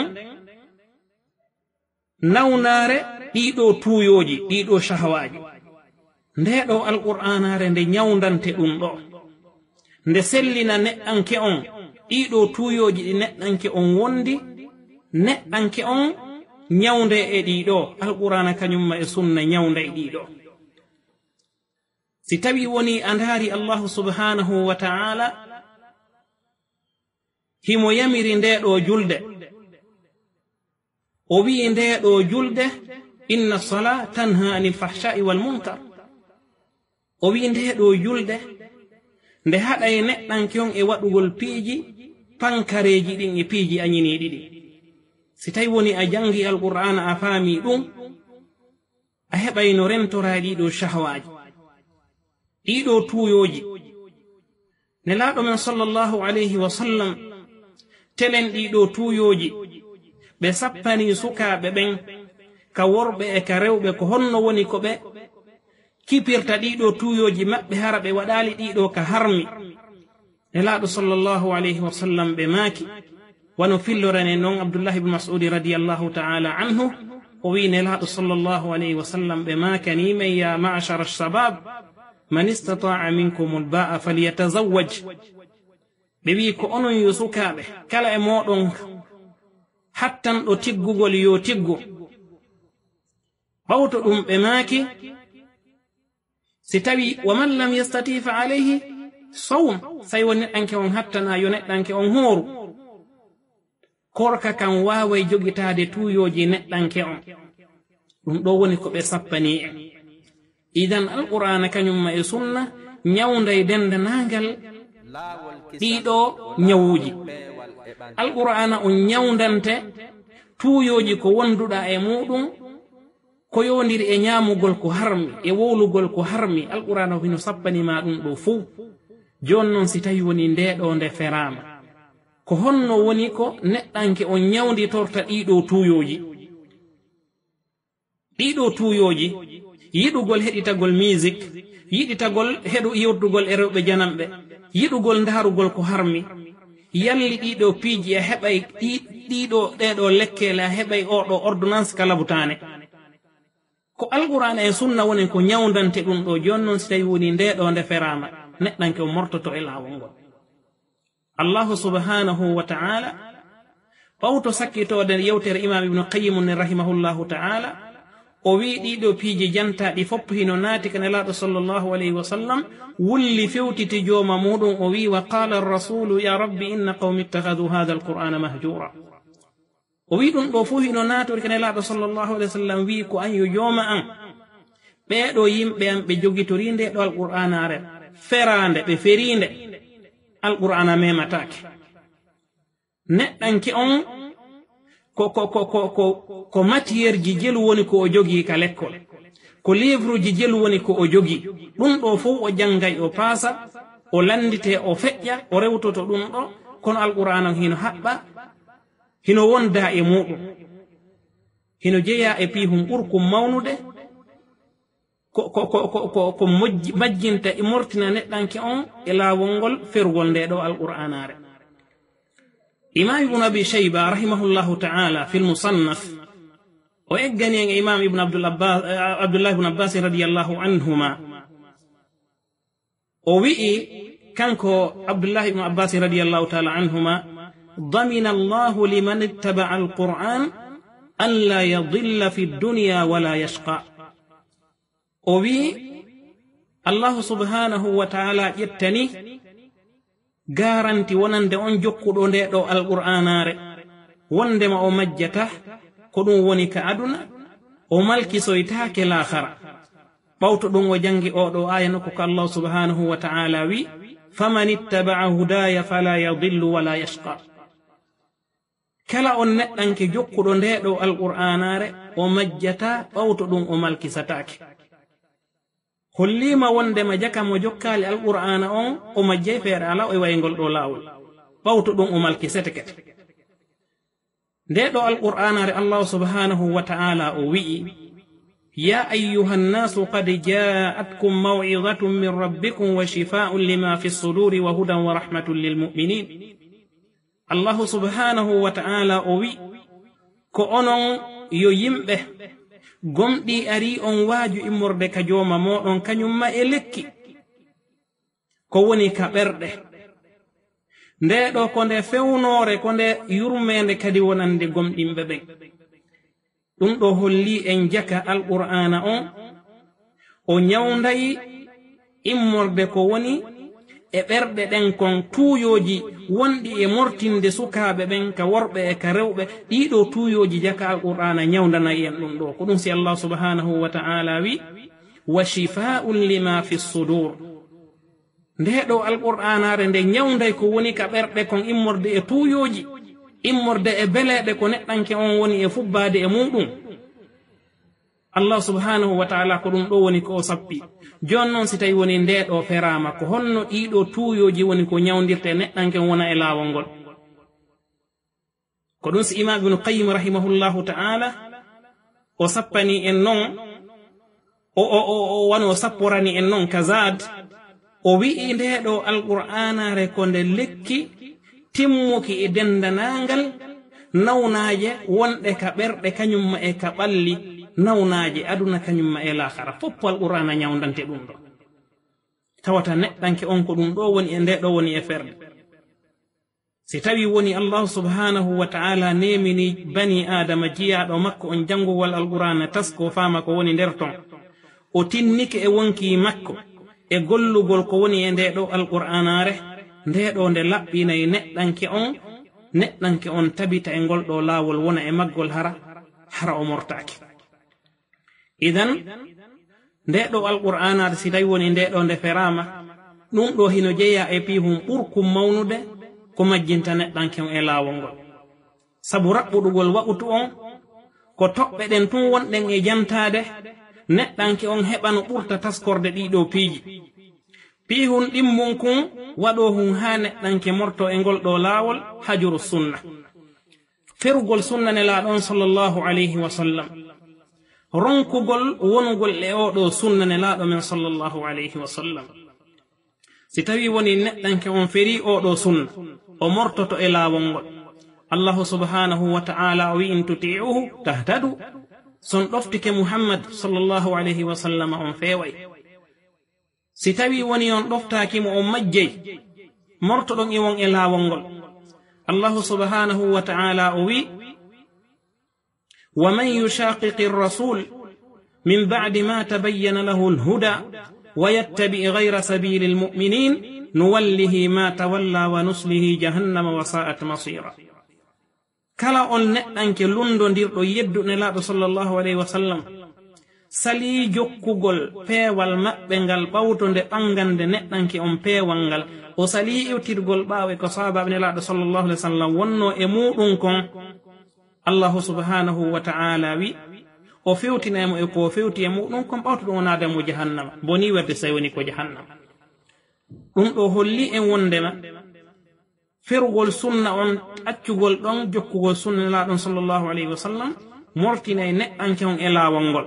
nawnaare ɗii ɗoo tuuyooji, ɗii ɗoo shahawaaji. Nde ɗoo Alqur'aanaare nde ñawndante ɗum ɗoo. Nde sellina neɗɗanke on, ɗii ɗoo tuuyooji ɗi neɗɗanke on wondi, neɗɗanke on ñawnde e ɗii ɗoo. Alqur'aana kañum ma e sunna ñawnda e ɗii ɗoo. Si tawii wonii a ndaari Allahu subhanahu wa ta'ala, himo yamiri nde ɗoo julde. O wi'i nde ɗoo julde, "Inna salata tanha anil fahsha'i wal munkar." O wi'i nde ɗoo julde, nde haɗay neɗɗanke on e waɗugol piiji pankareeji ɗin e piiji añiniiɗi ɗin. Si tawi woni a jangi Alqur'aana, a faami ɗum, a heɓay no rentoraa ɗii ɗoo shahwaaji, ɗii ɗoo tuuyooji. Nelaaɗo men sallallahu alayhi wa sallam telen ɗii ɗoo tuuyooji, ɓe sappanii sukaaɓe ɓen, ka worɓe e ka rewɓe, ko honno woni ko ɓe kipirta ɗii ɗoo tuuyooji maɓɓe, hara ɓe waɗaali ɗii ɗoo ka harmi. Nelaaɗo sallallahu alayhi wa sallam ɓe maaki, wano fillorane non Abdullahi ibn Mas'udi radiyallahu ta'ala anhu, o wi'i Nelaaɗo sallallahu alayhi wa sallam ɓe maakanii men, "Ya ma'ashara shabab, man istata'a minkumul ba'a falyatazawwaj." Ɓe wi'i, "Ko onon yo sukaaɓe, kala e mooɗon hattanɗo tiggugol yo tiggu." Ɓawto ɗum ɓe maaki, si tawi, "Wa man lam yastati fa alayhi sawm." Say won neɗɗanke on hattana, yo neɗɗanke on hooru. Korka kan waaway jogitaade tuuyooji neɗɗanke on. Ɗum ɗo woni ko ɓe sappani en. Idan Alqur'aana kañum ma e sunna ñawnday denndanangal ɗiɗo ñawuuji. Alqur'aana on ñawndante tuuyooji ko wonduɗa e muɗum, ko yowndiri e ñaamugol ko harmi, e wowlugol ko harmi. Alqur'aana o hino sappani ma ɗum ɗo fow. Jooni noon, si tawi woni nde ɗo nde feraama, ko honno woni ko neɗɗanke on ñawnditorta ɗiɗo tuuyooji? Ɗiɗo tuuyooji, yiɗugol heɗitagol musique, yiɗitagol heɗu-, yeddugol e rewɓe jananɓe, yiɗugol ndaarugol ko harmi, yalli ɗiɗo piiji a heɓay ɗi-, ɗiɗo ɗeɗo lekkele a heɓay oɗo ordonnance ka labutaane. Ko Alqur'aana e sunna woni ko ñawndante ɗum ɗo. Jooni noon, si tawi woni nde ɗo nde feraama, neɗɗanke o mortoto e laawol ngol. Allahu subhanahu wa ta'ala, ɓawto sakkitoode yewtere Imaam Ibnu Qayyim ne, rahimahullahu ta'ala, o wi'i ɗiɗo piiji jantaaɗi fof hino naati ka Nelaaɗo sallallahu alayhi wa sallam, wulli fewtiti jooma muɗum, o wi'i: "Wa qala ar-rasulu ya rabbi inna qawmi ittakhadhu hadha al-Qur'ana mahjura." O wi'i ɗum ɗo fof hino naatori ka Nelaaɗo sallallahu alayhi wa sallam, wi'i: "Ko an yo jooma an, ɓeeɗo yimɓe an ɓe jogitori nde ɗo Alqur'aanaare feraande, ɓe feriinde, Alqur'aana memataake." Neɗɗanke on ko, ko, ko, ko, ko, ko matière ji jelu woni ko o jogii ka lekkol. Ko livre ji jelu woni ko o jogii. Ɗum ɗo fof o janngay, o paasa, o lanndite, o feƴƴa, o rewtoto ɗum ɗo. Kono Alqur'aana on hino haɓɓa, hino wonda e muɗum. Hino jeyaa e piihum ɓurkum mawnude. Ko, ko, ko, ko, ko, ko mojji-, majjinta e mortina neɗɗanke on e laawol ngol ferugol nde ɗo Alqur'aanaare. Imaam Ibn Abi Shayba, rahimahullahu ta'ala, fil Musannaf, o eggani en e Imaam Ibn Abdul Abbas, eh, Abdullah ibn Abbas radiyallahu anhuma. O wi'i, kanko Abdullah ibn Abbas radiyallahu ta'ala anhuma: "Damina Allahu liman ittaba'a al-Qur'an an la yadilla fi dunya wa la yashqa." O wi'i, Allahu subhanahu wa ta'ala ƴettani garanti wonande on jokkuɗo nde ɗo Alqur'aanaare, wondema o majjata, ko ɗum woni ka aduna, o malkisoytaake laakhara. Ɓawto ɗum o janngi oo ɗoo aaya nokku ko Allah subhanahu wa ta'ala wi: "Faman ittaba'a hudaya fala yadillu wala yashqa." Kala on neɗɗanke jokkuɗo nde ɗo Alqur'aanaare, o majjata, ɓawto ɗum o malkisataake. Holliima wondema jaka mo jokkaali Alqur'aana on, o majjay feere alaa, o iway ngol ɗoo laawol. Ɓawto ɗum o malkiseteke. Nde ɗo Alqur'aanaare, Allah subhanahu wa ta'ala o wi'i: "Ya ayyuhan nasu qad ja'atkum maw'izatun min rabbikum wa shifa'un lima fi suduri wa hudan wa rahmatun lil mu'minin." Allahu subhanahu wa ta'ala o wi: "Ko onon yo yimɓe, gomɗii arii on waaju immorde ka jooma mooɗon, kañum ma e lekki, ko woni ka ɓerɗe. Nde ɗo ko nde fewnoore, ko nde yurmeende kadi wonande gomɗinɓe ɓen." Ɗum ɗo holli en jaka Alqur'aana on, o ñawnday immorde ko woni e ɓerɗe ɗen kon, tuuyooji wonɗi e mortinde sukaaɓe ɓen ka worɓe e ka rewɓe. Ɗiɗo tuuyooji jaka Alqur'aana ñawndanay en ɗum ɗo. Ko ɗum si Allah subhanahu wa ta'ala wi: "Wa shifa'un lima fi sudur." Nde ɗo Alqur'aanaare nde ñawnday ko woni ka ɓerɗe kon immorde e tuuyooji, immorde e beleeɗe ko neɗɗanke on woni e fubbaade e muɗum. Allah subhanahu wa ta'ala ko ɗum ɗo woni ko o sappi. Jooni noon, si tawi woni nde ɗo feraama, ko honno ɗiɗo tuuyooji woni ko ñawndirte neɗɗanke on wona e laawol ngol? Ko ɗum si Imaam Ibnu Qayyim rahimahullahu ta'ala, o sappani en non, o, o, o, o wano o sapporani en non ka Zaad, o wi'i nde ɗo Alqur'aanaare ko nde lekki timmuki e denndanangal nawnaaje wonɗe ka ɓerɗe, kañum ma e ka ɓalli nawnaaje aduna, kañum ma e laakhara. Foppo Alqur'aana ñawndante ɗum ɗo. Tawata neɗɗanke on ko ɗum ɗo woni e nde ɗo woni e ferɗe. Si tawi woni Allahu subhanahu wa ta'ala nemini bani Aadama, jiyaaɗo makko on, janngugol Alqur'aana, tasko, faama ko woni nder ton, o tinnike e wonki makko e gollugol ko woni e nde ɗo Alqur'aanaare, nde ɗo nde laɓɓinay neɗɗanke on, neɗɗanke on tabita e ngol ɗo laawol, wona e maggol, hara, hara o mortaaki. Idan, nde ɗo Alqur'aanaare, si tawi woni nde ɗo nde feraama, ɗum ɗo hino jeyaa e piihun ɓurkun mawnude ko majjinta neɗɗanke on e laawol ngol. Sabu raɓɓuɗugol waqutu on, ko toɓɓe ɗen tun wonɗen e jantaade, neɗɗanke on heɓa no ɓurta taskorde ɗii ɗoo piiji. Piihun ɗimmun kun, waɗoohun haa neɗɗanke morto e ngol ɗoo laawol, hajuru sunna. Ferugol sunna Nelaaɗo on sallallahu alayhi wa sallam. Ronkugol wonugol e oo ɗoo sunna Nelaaɗo men sallallahu alayhi wa sallam. Si tawii wonii neɗɗanke on ferii oo ɗoo sunna, o mortoto e laawol ngol. Allahu subhanahu wa ta'ala o wi'i, "In tuti'uhu tahtadu." Si on ɗoftike Muhammad sallallahu alayhi wa sallam, on feeway. Si tawii wonii on ɗoftaaki mo, on majjay, mortoɗon e won e laawol ngol. Allahu subhanahu wa ta'ala o wi'i, "Wa man yushaqiqi rasul min ba'di ma tabayyana lahu al-huda wa yattabi' ghayra sabili al-mu'minin nuwallihi ma tawalla wa nuslihi jahannama wa sa'at masira." Kala on neɗɗanke lundondirɗo yeddu Nelaaɗo sallallahu alayhi wa sallam, salii jokkugol peewal maɓɓe ngal ɓawto nde ɓangande neɗɗanke on peewal ngal, o salii iwtirgol ɓaawo e ko sahaabaaɓe Nelaaɗo sallallahu alayhi wa sallam wonnoo e muuɗum kon, Allahu subhanahu wa ta'ala wi, o fewtinay mo e ko o fewti e muuɗum kon, ɓawto ɗum o naada mo jahannama. Bonii werde so tawii woni ko jahannama. Ɗum ɗo holli en wondema ferugol sunna on, accugol ɗon, jokkugol sunna Nelaaɗo on sallallahu alayhi wa sallam, mortinay neɗɗanke on e laawol ngol.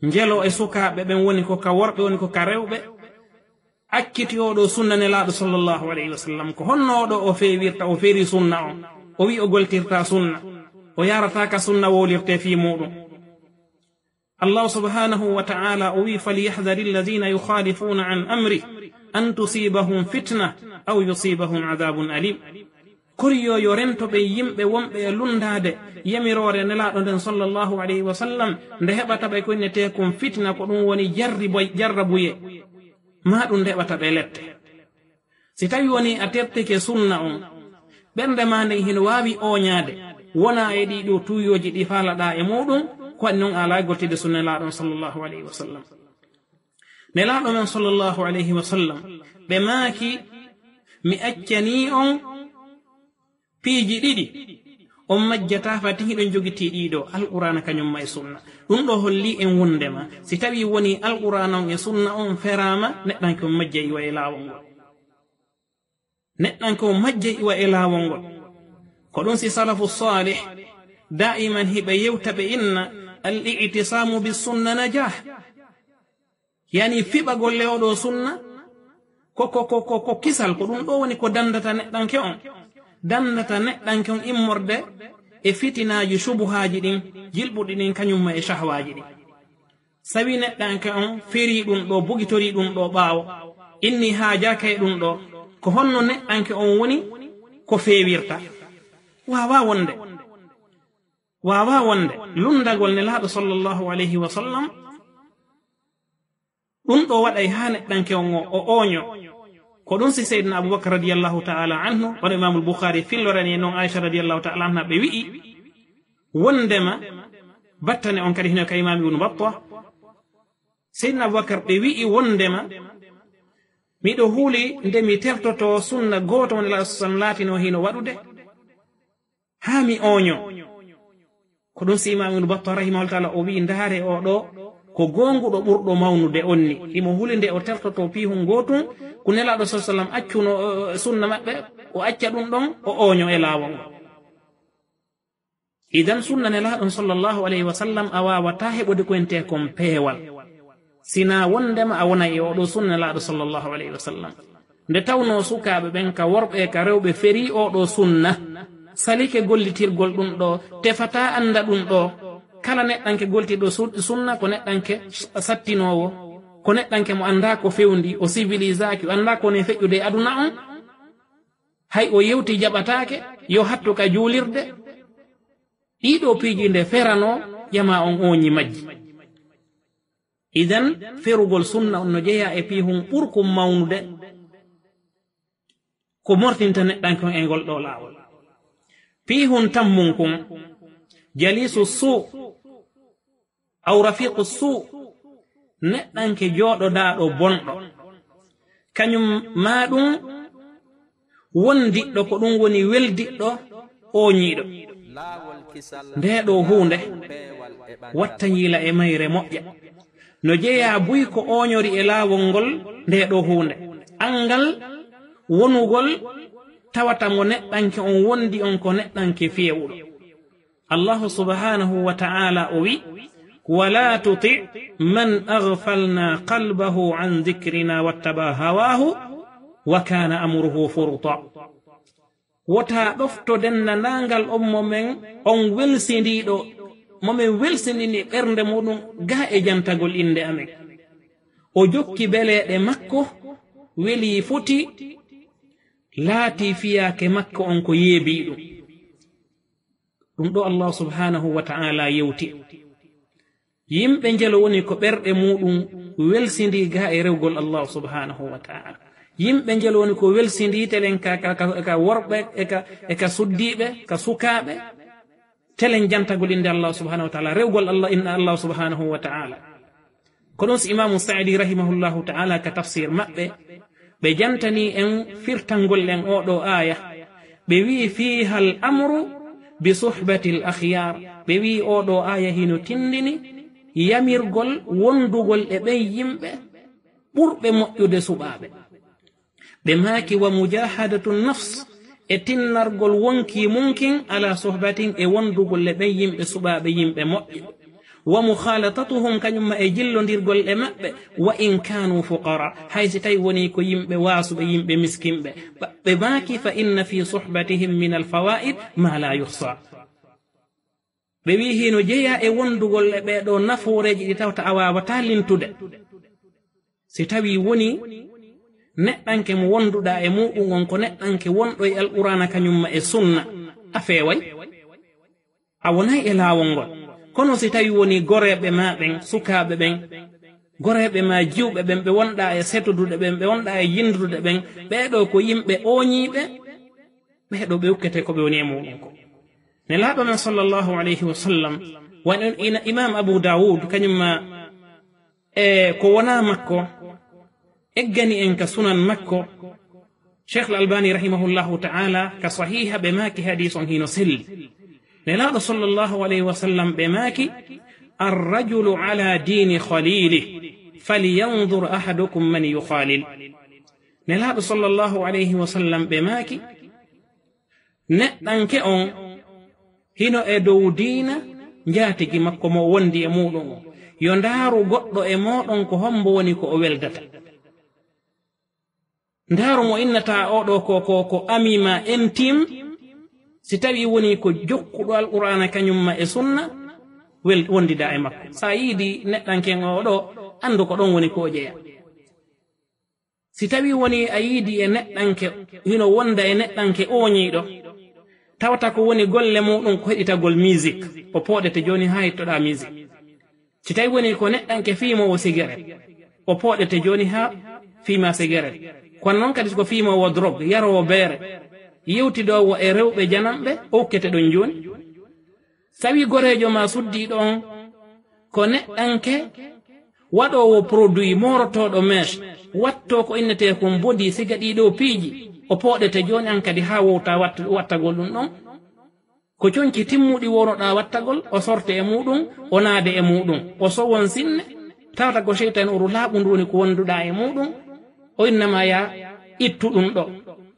Njelo e sukaaɓe ɓen, woni ko ka worɓe, woni ko ka rewɓe, acciti oo ɗoo sunna Nelaaɗo sallallahu alayhi wa sallam. Ko honno oo ɗoo o feewirta, o feeri sunna on, o wi'i o goltirta sunna, o yarata ka sunna wowlirte fii muuɗum? Allah subhanahu wa ta'ala o wi'i, "Falyahdhari alladhina yukhalifuna an amri an tusibahum fitna aw yusibahum adhabun alim." Koriyo yo rento ɓe yimɓe wonɓe e lundaade yamiroore Nelaaɗo nden sallallahu alayhi wa sallam, nde heɓata ɓe ko innetee kon fitna, ko ɗum woni jarriboy-, jarrabuye, maa ɗum nde heɓata ɓe lette. Si tawi woni a tertike sunna on, ɓernde maa nden hino waawi ooñaade, wona e ɗii ɗoo tuuyooji ɗi faalaɗaa e muuɗum, ko waɗi non a alaa e goltide sunna Nelaaɗo on sallallahu alayhi wa sallam. Nelaaɗo men sallallahu alayhi wa sallam, ɓe maaki, "Mi accanii on piiji ɗiɗi, on majjataa fati hiɗon jogitii ɗii ɗoo, Alqur'aana kañum ma e sunna." Ɗum ɗoo holli en wondema, si tawii wonii Alqur'aana on e sunna on feraama, neɗɗanke on majjay iwa e laawol ngol. Neɗɗanke on majjay iwa e laawol ngol. Ko ɗum si salafu saalih daa'iman hiɓe yewta ɓe inna, "Al-i'tisaamu bis sunna najaah." Yani fiɓagol e oo ɗoo sunna, ko, ko, ko, ko, ko kisal, ko ɗum ɗoo woni ko dandata neɗɗanke on. Dandata neɗɗanke on immorde e fitinaaji subuhaaji ɗin, jilɓuɗi ɗin, kañum ma e shahwaaji ɗin. Sawi neɗɗanke on ferii ɗum ɗoo, bugitorii ɗum ɗoo ɓaawo, inni haajaaka e ɗum ɗoo, ko honno neɗɗanke on woni ko feewirta? Waawaa wonde. Waawaa wonde. Lundagol Nelaaɗo sallallahu alayhi wa sallam, ɗum ɗoo waɗay haa neɗɗanke on o, o ooño. Ko ɗum si Seydina Abubakar radiyallahu ta'ala anhu, wano Imaamul Bukhaari fillorani e non Aisha radiyallahu ta'ala anha, ɓe wi'i wondema, battane on kadi hino ka Imaam Ibnu Battah, Seydina Abubakar ɓe wi'i wondema, miɗo huli nde mi tertoto sunna gooto mo Nelaaɗo sallallahu alayhi wa sallam laatinoo hino waɗude, haa mi ooño. Ko ɗum si Imaam Ibnu Battah rahimahullahu ta'ala o wi'i, ndaare oo ɗoo, ko goonguɗo ɓurɗo mawnude on ni. Himo huli nde o tertoto piihun gootun, ko Nelaaɗo sallallahu alayhi wa sallam accuno, o, o, sunna maɓɓe, o acca ɗum ɗon, o ooño e laawol ngol. Idan sunna Nelaaɗo sallallahu alayhi wa sallam a waawataa heɓude ko entee kon peewal, sinaa wondema a wonay e oo ɗoo sunna Nelaaɗo sallallahu alayhi wa sallam. Nde tawnoo sukaaɓe ɓen ka worɓe e ka rewɓe ferii oo ɗoo sunna, salike gollitirgol ɗum ɗoo, tefataa annda ɗum ɗoo. Kala neɗɗanke gollitirɗo su-, sunna ko neɗɗanke sattinoowo, ko neɗɗanke mo anndaa ko fewndi, o civilisaaki, o anndaa ko woni e feƴƴude e aduna on. Hay o yewti jaɓataake, yo hattu ka juulirde. Ɗii ɗoo piiji nde feranoo, jamaa on ooñi majji. Idan, ferugol sunna on no jeyaa e piihun ɓurkun mawnude, ko mortinta neɗɗanke on e ngol ɗoo laawol. Piihun tammun kun, jaliisu suu, Aw rafiqu suu, neɗɗanke jooɗodaaɗo bonɗo. Kañum maa ɗum wondiɗɗo, ko ɗum woni weldiɗɗo ooñiiɗo. Ndee ɗoo huunde watta yiila e mayre moƴƴa. No jeyaa buy ko ooñori e laawol ngol ndee ɗoo huunde. Anngal wonugol tawata mo neɗɗanke on wondi on ko neɗɗanke feewuɗo. Allahu subhanahu wa ta'ala o wi, "Wala tuti man aghfalna qalbahu an dhikrina wattaba hawahu wa kana amruhu furuta." Wota ɗofto denndaangal on mo men, on welsindiiɗo, mo men welsindini ɓernde muɗum ga e jantagol innde amen. O jokki beleeɗe makko, weli foti, laati fiyaake makko on ko yeebii ɗum. Ɗum ɗo Allah subhanahu wa ta'ala yewti. Yimɓe njelo woni ko ɓerɗe muɗum welsindi ga e rewgol Allah subhanahu wa ta'ala. Yimɓe njelo woni ko welsindi telen ka, ka, ka, ka worɓe e ka, e ka suddiiɓe, ka sukaaɓe. Telen jantagol innde Allah subhanahu wa ta'ala, rewgol Allah, inna Allah subhanahu wa ta'ala. Ko ɗum si Imaamu Sa'di rahimahullahu ta'ala ka tafsir maɓɓe, ɓe jantani en firtangol en oo ɗoo aaya. Ɓe wi'i, "Fiiha al amru bi suhbati al akhyar." Ɓe wi'i oo ɗoo aaya hino tindini yamirgol wondugol e ɓen yimɓe ɓurɓe moƴƴude suɓaaɓe. Ɓe maaki, "Wa mujahadatu nafs," e tinnargol wonkii mum kin, "ala suhbatin," e wondugol e ɓen yimɓe suɓaaɓe, yimɓe moƴƴuɓe. "Wa mukhalatatuhum," kañum ma e jillondirgol e maɓɓe, "wa in kanu fuqara," hay si tawi woni ko yimɓe waasuɓe, yimɓe miskinɓe. Ɓa-, ɓe maaki, "Fa inna fi suhbatihim min al fawaid ma la yuhsa." Ɓe wi'i hino jeyaa e wondugol e ɓee ɗoo nafooreeji ɗi tawta a waawataa lintude. Si tawii woni neɗɗanke mo wonduɗaa e muɗum on ko neɗɗanke wonɗo e Alqur'aana kañum ma e sunna, a feeway. A wonay e laawol ngol. Kono si tawii woni goreeɓe maa ɓen, sukaaɓe ɓen, goreeɓe maa jiwɓe ɓen, ɓe wonɗaa e setudude ɓen, ɓe wonɗaa e yindude ɓen, ɓee ɗoo ko yimɓe ooñiiɓe, ɓee ɗoo ɓe ukkete ko ɓe woni e muɗum ko. Nelaaɗo men sallallahu alayhi wa sallam, wano ina Imaam Abu Daawud, kañum ma e ko wonaa makko, eggani en ka sunan makko, Cheikh Al-Albani rahimahullahu ta'ala, ka sahiha ɓe maaki hadiis on hino selli. Nelaaɗo sallallahu alayhi wa sallam ɓe maaki, "Ar-rajulu ala dini khalilih, falyanzur ahadukum man yukhalil." Nelaaɗo sallallahu alayhi wa sallam ɓe maaki, "Neɗɗanke on hino e dow diina njaatigi makko mo wondi e muɗum on. Yo ndaaru goɗɗo e mooɗon ko hombo woni ko o weldata. Ndaaru mo innata oo ɗoo ko, ko, ko ami ma intime, si tawii woni ko jokkuɗo Alqur'aana kañum ma e sunna, wel-, wondidaa e makko. Sa yiidi neɗɗanke on oo ɗoo, anndu ko ɗon woni ko o jeyaa." Si tawii woni a yiidi e neɗɗanke, hino wonda e neɗɗanke ooñiiɗo, tawata ko woni golle muɗum ko heɗitagol musique, o pooɗete jooni haa hettoɗaa musique. Si tawii woni ko neɗɗanke fiimoowo sigaret, o pooɗete jooni haa fiima sigaret. Kono non kadi ko fiimoowo drogue, yaroowo beere, yewtidoowo e rewɓe jananɓe, o ukkete ɗon jooni. Tawi goreejo ma suddiiɗo on ko neɗɗanke waɗoowo produit moorotooɗo mèche, wattoo ko innetee kon bodi, siga ɗii ɗoo piiji, o pooɗete jooni an kadi haa wowta watt-, wattagol ɗum ɗon. Ko conci timmuɗi wownoɗaa wattagol, o sorte e muɗum, o naade e muɗum, o sowon sinne, tawata ko seytaane uru laaɓundu woni ko wonduɗaa e muɗum, o innama yaa ittu ɗum ɗo,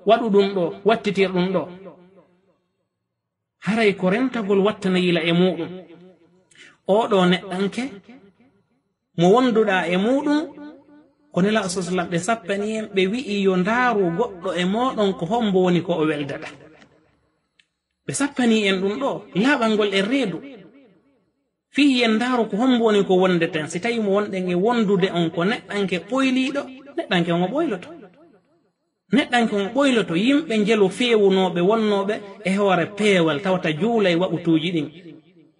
waɗu ɗum ɗo, wattitir ɗum ɗo. Haray ko rentagol wattana yila e muɗum. Oo ɗoo neɗɗanke mo wonduɗaa e muɗum, ko Nelaaɗo sallallahu alaihi wasallam ɓe sappani en, ɓe wi'i yo ndaaru goɗɗo e mooɗon ko hombo woni ko o weldata. Ɓe sappani en ɗum ɗo, laaɓangol e reedu. Fii yen ndaaru ko hombo woni ko wondeten, si tawi mo wonɗen e wondude on ko neɗɗanke ɓoyliiɗo, neɗɗanke on o ɓoyloto. Neɗɗanke on ɓoyloto yimɓe njelo feewunooɓe wonnooɓe e hoore peewal tawata juulay waɓutuuji ɗin.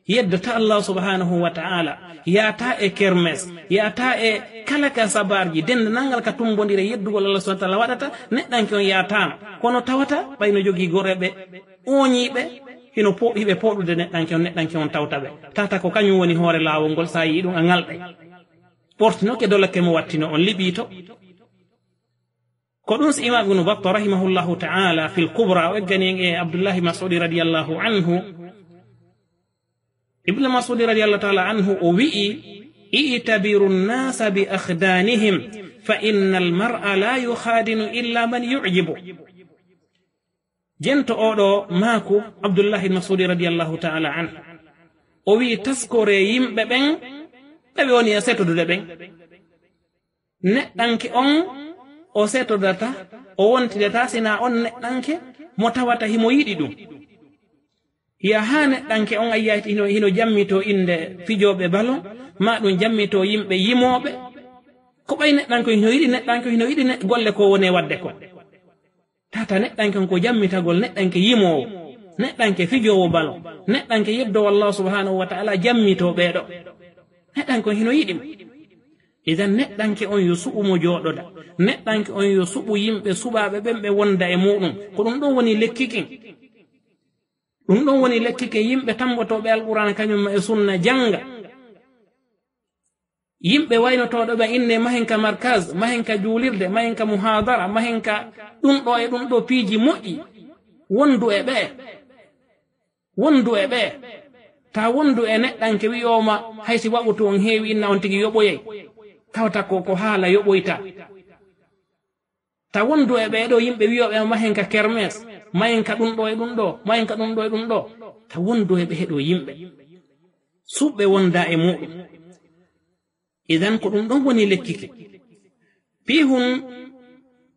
Yeddata Allah subhanahu wa ta'ala, yaata e kermes, yaata e kala ka sabarji, dendanangal ka tumbondire yeddugol Allah subhanahu wa ta'ala waɗata, neɗɗanke on yaataama. Kono tawata ɓay no jogii goreeɓe ooñiiɓe, Hino po-, hiɓe pooɗude neɗɗanke on, neɗɗanke on tawta ɓe. Tata ko kañum woni hoore laawol ngol, so a yi'i ɗum a ŋalɗay. Ɓortinoke dolake mo wattino on liɓiito. Ko ɗum si Imam Ibnu Batta rahimahullahu ta'ala fil Kubra o eggani en e Abdullahi Mas'udi radiyallahu anhu. Ibnu Mas'udi radiyallahu ta'ala anhu o wi'i, "I'tabiru nnasa bi akhdanihim, fa innal mar'a la yukhadinu illa man yu'jibu." Jento oɗo maaku Abdullahi Mas'udi radiyallahu ta'ala anhu. O wi'i, "Taskore yimɓe ɓen, ɓe ɓe woni e setodude ɓen." Neɗɗanke on o setodata, o wontidata, sina on neɗɗanke mo tawata himo yiɗi ɗum. Hiya haa neɗɗanke on a yi'ay hino, hino jammitoo innde fijooɓe balon, maa ɗum jammitoo yimɓe yimooɓe. Ko ɓay neɗɗanke on hino yiɗi, neɗɗanke on hino yiɗi ne-, golle ko woni e waɗde ko. Tata neɗɗanke on ko jammitagol neɗɗanke yimoowo, neɗɗanke fijoowo balon, neɗɗanke yeddoowo Allah subhanahu wa ta'ala jammitoo ɓee ɗoo. Neɗɗanke on hino yiɗi mo. Idan neɗɗanke on yo suɓu mo jooɗoda. Neɗɗanke on yo suɓu yimɓe suɓaaɓe ɓen ɓe wonda e muuɗum. Ko ɗum ɗon woni lekki kin. Ɗum ɗon woni lekki kin yimɓe tammbotooɓe Alqur'aana kañum ma e sunna jannga. Yimɓe waynotooɗo ɓe inne mahen ka markaz, mahen ka juulirde, mahen ka muhaadara, mahen ka ɗum ɗo e ɗum ɗo piiji moƴƴi. Wondu e ɓe. Wondu e ɓe. Ta wondu e neɗɗanke wi'ooma hay si waɓutu on heewi inna on tigi yoɓoyay. Tawata ko, ko haala yoɓoyta. Ta wondu e ɓee ɗoo yimɓe wiyooɓe ma mahen ka kermes, mahen ka ɗum ɗoo e ɗum ɗoo, mahen ka ɗum ɗoo e ɗum ɗoo. Ta wondu e ɓee ɗoo yimɓe. Suɓɓe wonda e muuɗum. Idan ko ɗum ɗon woni lekki ki. Piihun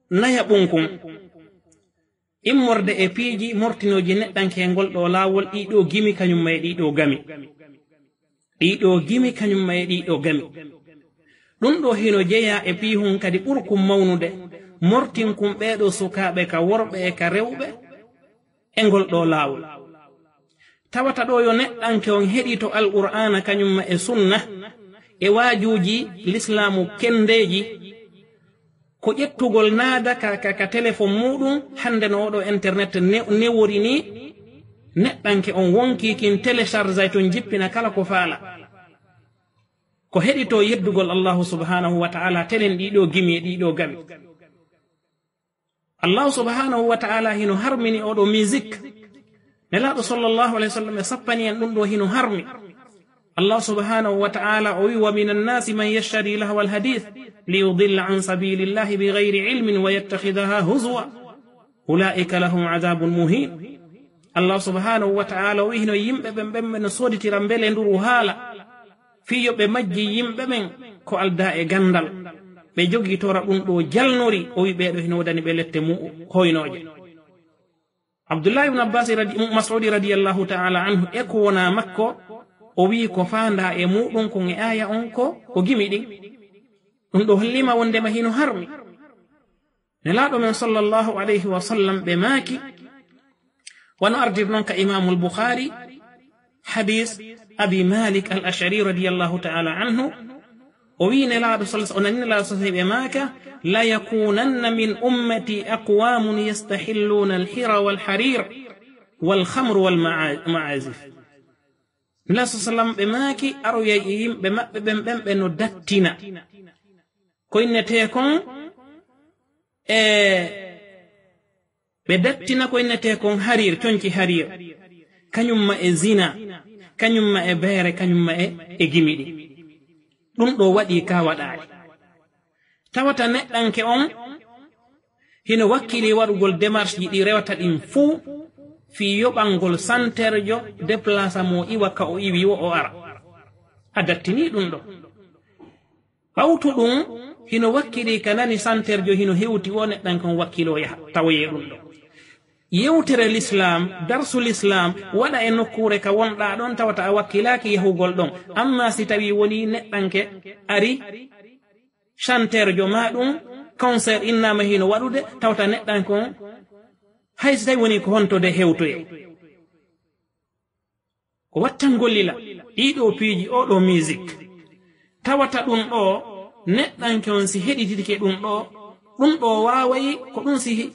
naya ɓunkun. Immorde e piiji mortinooji neɗɗanke e ngol ɗoo laawol, ɗii ɗoo gimi kañum ma e ɗii ɗoo gami. Ɗii ɗoo gimi kañum ma e ɗii ɗoo gami. Ɗum ɗoo hino jeyaa e piihun kadi ɓurkun mawnude, mortinkun ɓee ɗoo sukaaɓe ka worɓe e ka rewɓe e ngol ɗoo laawol. Tawata ɗoo yo neɗɗanke on heɗito Alqur'aana kañum ma e sunna e waajuuji lislaamu kenndeeji, ko ƴettugol naada ka, ka, ka telefon muuɗum, hannde no oo ɗoo internet ne-, newori nii, neɗɗanke on wonkii kin téléchargeay ton jippina kala ko faala. Ko heɗitoo yeddugol Allahu subhanahu wa ta'ala telen ɗii ɗoo gimi e ɗii ɗoo gami. Allahu subhanahu wa ta'ala hino harmini oo ɗoo musique. Nelaaɗo sallallahu alayhi wa sallam e sappani en ɗum ɗoo hino harmi. Allah subhanahu wa ta'ala o wi, "Wa minan nasi man yashtari lahwal hadith li yudilla an sabilillahi bi ghayri ilmin wa yattakhidaha huzwa. Ulaika lahum adhabun muhin." Allah subhanahu wa ta'ala o wi hino yimɓe ɓen, ɓen ɓe no sooditira mbelenduru haala. Fii yo ɓe majji yimɓe ɓen ko aldaa e ganndal. Ɓe jogitora ɗum ɗoo jalnori, o wi ɓee ɗoo hino wodani ɓe lette mu-, hoynooje. Abdullah ibn Abbas radi-, Mas'udi radiyallahu ta'ala anhu, e ko wonaa makko, o wi'i ko faandaa e muuɗum kon e aaya on ko, ko gimi ɗin. Ɗum ɗoo holliima wonndema hino harmi. Nelaaɗo men sallallahu alayhi wa sallam ɓe maaki, wano ardir non ka Imaamul Bukhari, hadis Abi Malik al-Ash'ari radiyallahu ta'ala anhu, o wi'i Nelaaɗo sal-, o nani Nelaaɗo sal-, ɓe maaka, "La yakunanna min ummati aqwamun yastahilluna al-hira wal harir wal khamr wal ma'a-, ma'azif." Nelaaɗo sallam ɓe maaki, aroyay e yimɓe maɓɓe ɓen, ɓen ɓe no dattina. Ko innetee kon, e, ɓe dattina ko innetee kon hariir, conci hariir. Kañum ma e zina, kañum ma e beere, kañum ma e, e gimi ɗin. Ɗum ɗoo waɗii ka waɗaali. Tawata neɗɗanke on hino wakkili waɗugol démarche ji ɗi rewata ɗin fuu fii yoɓangol santerjo déplacement iwa ka o iwi wo o ara. A dattinii ɗum ɗoo. Ɓawto ɗum, hino wakkili ka nani santerjo hino hewti wo neɗɗanke on wakkiloo yaha tawoyee ɗum ɗoo. Yewtere Lislaam, darsu Lislaam, waɗa e nokkuure ka wonɗaa ɗon tawata a wakkilaaki yahugol ɗon. Amma si tawii wonii neɗɗanke ari, santerjo maa ɗum, concert innaama hino waɗude, tawata neɗɗanke on, hay si tawii wonii ko honto de hewtoyee. Ko wattangol lila, ɗii ɗoo piiji, oo ɗoo musique. Tawata ɗum ɗoo, neɗɗanke on si heɗitike ɗum ɗoo, ɗum ɗoo waaway, ko ɗum si he-,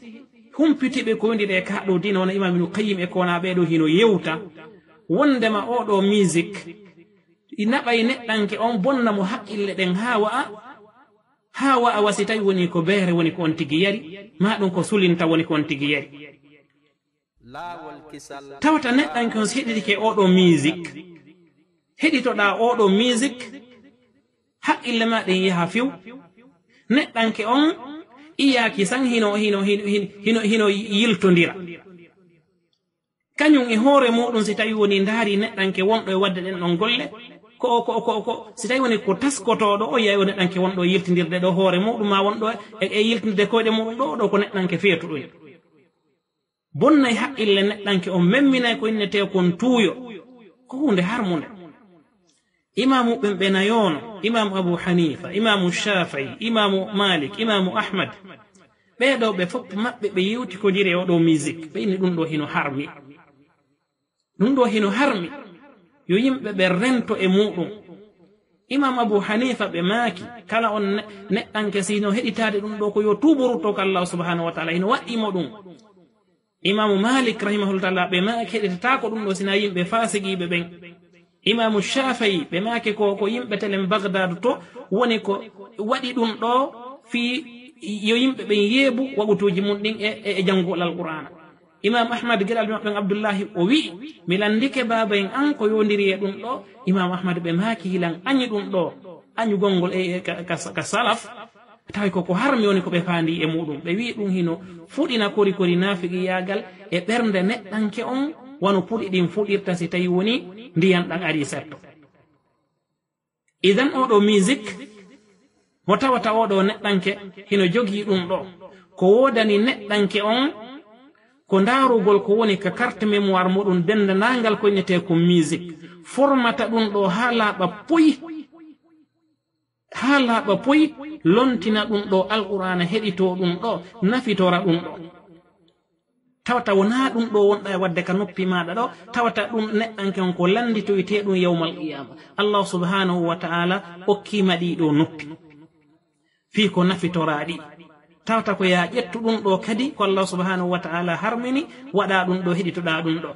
Humpitiiɓe ko wondiɗe e kaa ɗoo diina, wona Imaam Ibnu Qayyim e ko wona ɓee ɗoo, hino yewta wondema oo ɗoo musique naɓay neɗɗanke on, bonna mo haqqille ɗen haa wa'a, haa wa'a wa si tawi woni ko beere woni ko on tigi yari, maa ɗum ko sulinta woni ko on tigi yari. Tawata neɗɗanke on si heɗitike oo ɗoo musique, heɗitoɗaa oo ɗoo musique, haqqille maa ɗen yaha few. Neɗɗanke on iyaaki san hino, hino, hino, hino, hino, hino yiltondira. Kañum e hoore muuɗum, si tawi woni ndaari neɗɗanke wonɗo e waɗde ɗen ɗon golle, ko, ko, ko, ko, si tawi woni ko taskotooɗo, o yiyay o neɗɗanke wonɗo e yiltindirde ɗo hoore muuɗum, maa wonɗo e, e yiltindirde koyɗe muuɗum ɗo, ɗo ko neɗɗanke feetuɗo. Bonnay haqqille neɗɗanke on, memminay ko innetee kon tuuyo. Ko huunde harmunde. Imaamu ɓen ɓe nayoono, Imaamu Abu Hanifa, Imaamu Shafi'i, Imaamu Malik, Imaamu Ahmad. Ɓee ɗoo ɓe fof maɓɓe ɓe yewtikodiri e oo ɗoo musique. Ɓe inni ɗum ɗoo hino harmi. Ɗum ɗoo hino harmi. Yo yimɓe ɓe rento e muuɗum. Imaamu Abu Hanifa ɓe maaki, kala on ne-, neɗɗanke si hino heɗitaade ɗum ɗoo ko yo tuubo rutto ko Allahu subhanahu wa ta'ala, hino waɗɗii mo ɗum. Imaamu Malik rahimahullah ta'ala ɓe maaki heɗitataako ɗum ɗoo sina yimɓe faasiqiiɓe ɓen. Imaamu Shafi'i ɓe maaki ko, ko yimɓe telen Bagdad to woni ko waɗi ɗum ɗoo fii yo yimɓe ɓen yeebu waqutuuji mun ɗin e, e, e janngugol Alqur'aana. Imaamu Ahmad, giɗal maɓɓe Abdullahi, o wi'i, mi lanndike baaba en an ko yowondiri e ɗum ɗoo. Imaamu Ahmad ɓe maaki hilan añi ɗum ɗoo, añugol ngol e, e, ka, ka, ka salaf. Tawi ko ko harmi woni ko ɓe faandi e muuɗum. Ɓe wi'i ɗum hino fuɗina kori kori naafiqiyaagal e ɓernde neɗɗanke on, wano puɗi ɗin fuɗirta si tawi woni ndiyan ɗan arii setto. Idan oo ɗoo musique, mo tawata oo ɗoo neɗɗanke hino jogii ɗum ɗoo, ko woodani neɗɗanke on ko ndaarugol ko woni ka carte mémoire muɗum denndanangal ko innetee ko musique, formata ɗum ɗoo haa laaɓa puy. Haa laaɓa puy, lontina ɗum ɗoo Alqur'aana, heɗitoo ɗum ɗoo, nafitora ɗum ɗoo. Tawata wonaa ɗum ɗoo wonɗaa e waɗde ka noppi maaɗa ɗoo, tawata ɗum neɗɗanke on ko lannditoytee ɗum yawmal qiyaama. Allahu subhanahu wa ta'ala okkiima ɗii ɗoo noppi fii ko nafitoraa ɗi. Tawata ko yaa ƴettu ɗum ɗoo kadi ko Allahu subhanahu wa ta'ala harmini, waɗaa ɗum ɗoo, heɗitoɗaa ɗum ɗoo.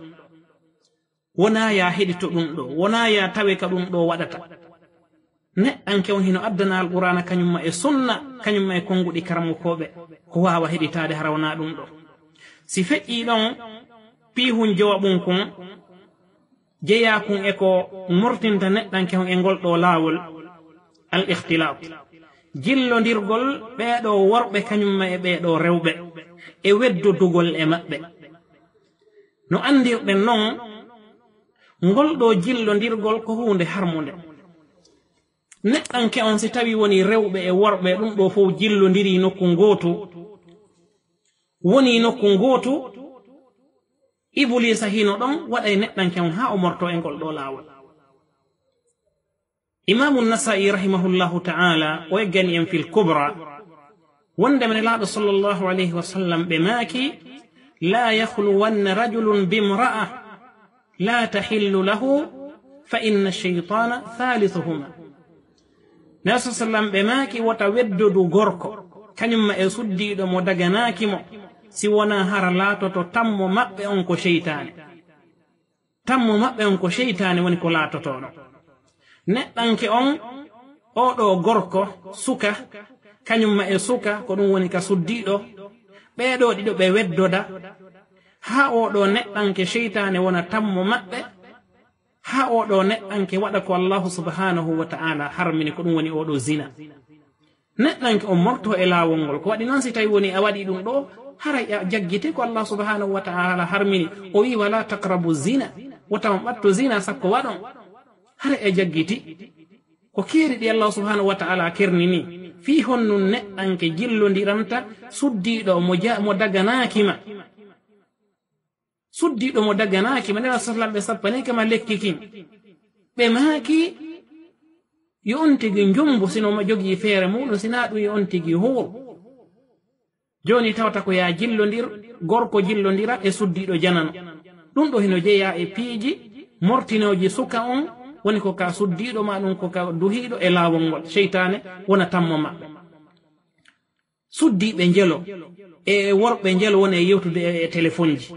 Wonaa yaa heɗito ɗum ɗoo, wonaa yaa tawe ka ɗum ɗoo waɗata. Neɗɗanke on hino addana Alqur'aana kañum ma e sunna, kañum ma e konnguɗi karamokooɓe, ko waawa heɗitaade hara wonaa ɗum ɗoo. Si feƴƴii ɗon, piihun jowaɓun kun jeyaa kun e ko mortinta neɗɗanke on e ngol ɗoo laawol, al ikhtilaat. Jillondirgol ɓee ɗoo worɓe kañum ma e ɓee ɗoo rewɓe, e weddodugol e maɓɓe. No anndirɗen non, ngol ɗoo jillondirgol ko huunde harmunde. Neɗɗanke on, si tawii wonii rewɓe e worɓe, ɗum ɗoo fof jillondirii nokku ngootu, wonii nokku ngootu, Ibuliisa hino ɗon, waɗay neɗɗanke on haa o mortoo e ngol ɗoo laawol. Imaamu Nasaa'i rahimahullahu ta'ala, o eggani en fil Kubra, wonde Nelaaɗo sallallahu alayhi wa sallam ɓe maaki, "Laa yakhluwanna rajulun bimra'a laa tahillu lahu, fa inna shaytaana thaalithuhuma." Nelaaɗo sallam ɓe maaki, "Wota weddodu gorko, kañum ma e suddiiɗo mo daganaaki mo, si wonaa hara laatoto tammo maɓɓe on ko seytaane." Tammo maɓɓe on ko seytaane woni ko laatotooɗo. Neɗɗanke on, oo ɗoo gorko, suka, kañum ma e suka, ko ɗum woni ka suddiiɗo, ɓee ɗoo ɗiɗo ɓe weddoda, haa oo ɗoo neɗɗanke seytaane wona tammo maɓɓe, haa oo ɗoo neɗɗanke waɗa ko Allahu subhanahu wa ta'ala harmini, ko ɗum woni oo ɗoo zina. Neɗɗanke on mortoo e laawol ngol. Ko waɗi non, si tawi woni a waɗi ɗum ɗoo, haray a jaggiti ko Allah subhanahu wa ta'ala harmini. O wi'i, "Wala taqrabu zina." Wota on ɓatto zina sakko waɗon. Haray a jaggiti. Ko keeri ɗi Allah subhanahu wa ta'ala kernini. Fii honnun neɗɗanke jillondiranta suddiiɗo mo ja-, mo daganaaki ma. Suddiiɗo mo daganaaki ma, Nelaaɗo sallam ɓe sappanii kama lekki kin. Ɓe maaki, yo on tigi njumbo, sino ma jogii feere muuɗum, sinaa ɗum yo on tigi huur. Jooni tawata ko yaa jillondir, gorko jillondira e suddiiɗo janano. Ɗum ɗoo hino jeyaa e piiji mortinooji suka on, woni ko ka suddiiɗo maa ɗum ko ka duhiiɗo e laawol ngol. Seytaane wona tammo maɓɓe. Suddiiɓe njelo e worɓe njelo woni e yewtude e, e telefonji.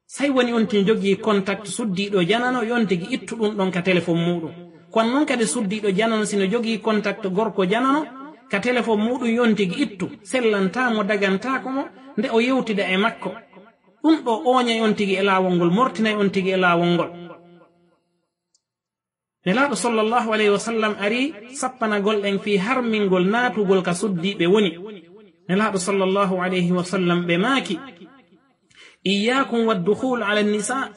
Say woni on tigi jogii contact suddiiɗo janano, yo on tigi ittu ɗum ɗon ka telefon muuɗum. Kono noon kadi suddiiɗo janano si no jogii contact gorko janano ka telefon muuɗum, yo on tigi ittu. Sellantaa mo, dagantaako mo nde o yewtida e makko. Ɗum ɗo ooñay on tigi e laawol ngol, mortinay on tigi e laawol ngol. Nelaaɗo sallallahu alayhi wa sallam ari sappanagol en fii harmingol naatugol ka suddiiɓe woni. Nelaaɗo sallallahu alayhi wa sallam ɓe maaki, "Iyyaakum wad dukhul ala nisa."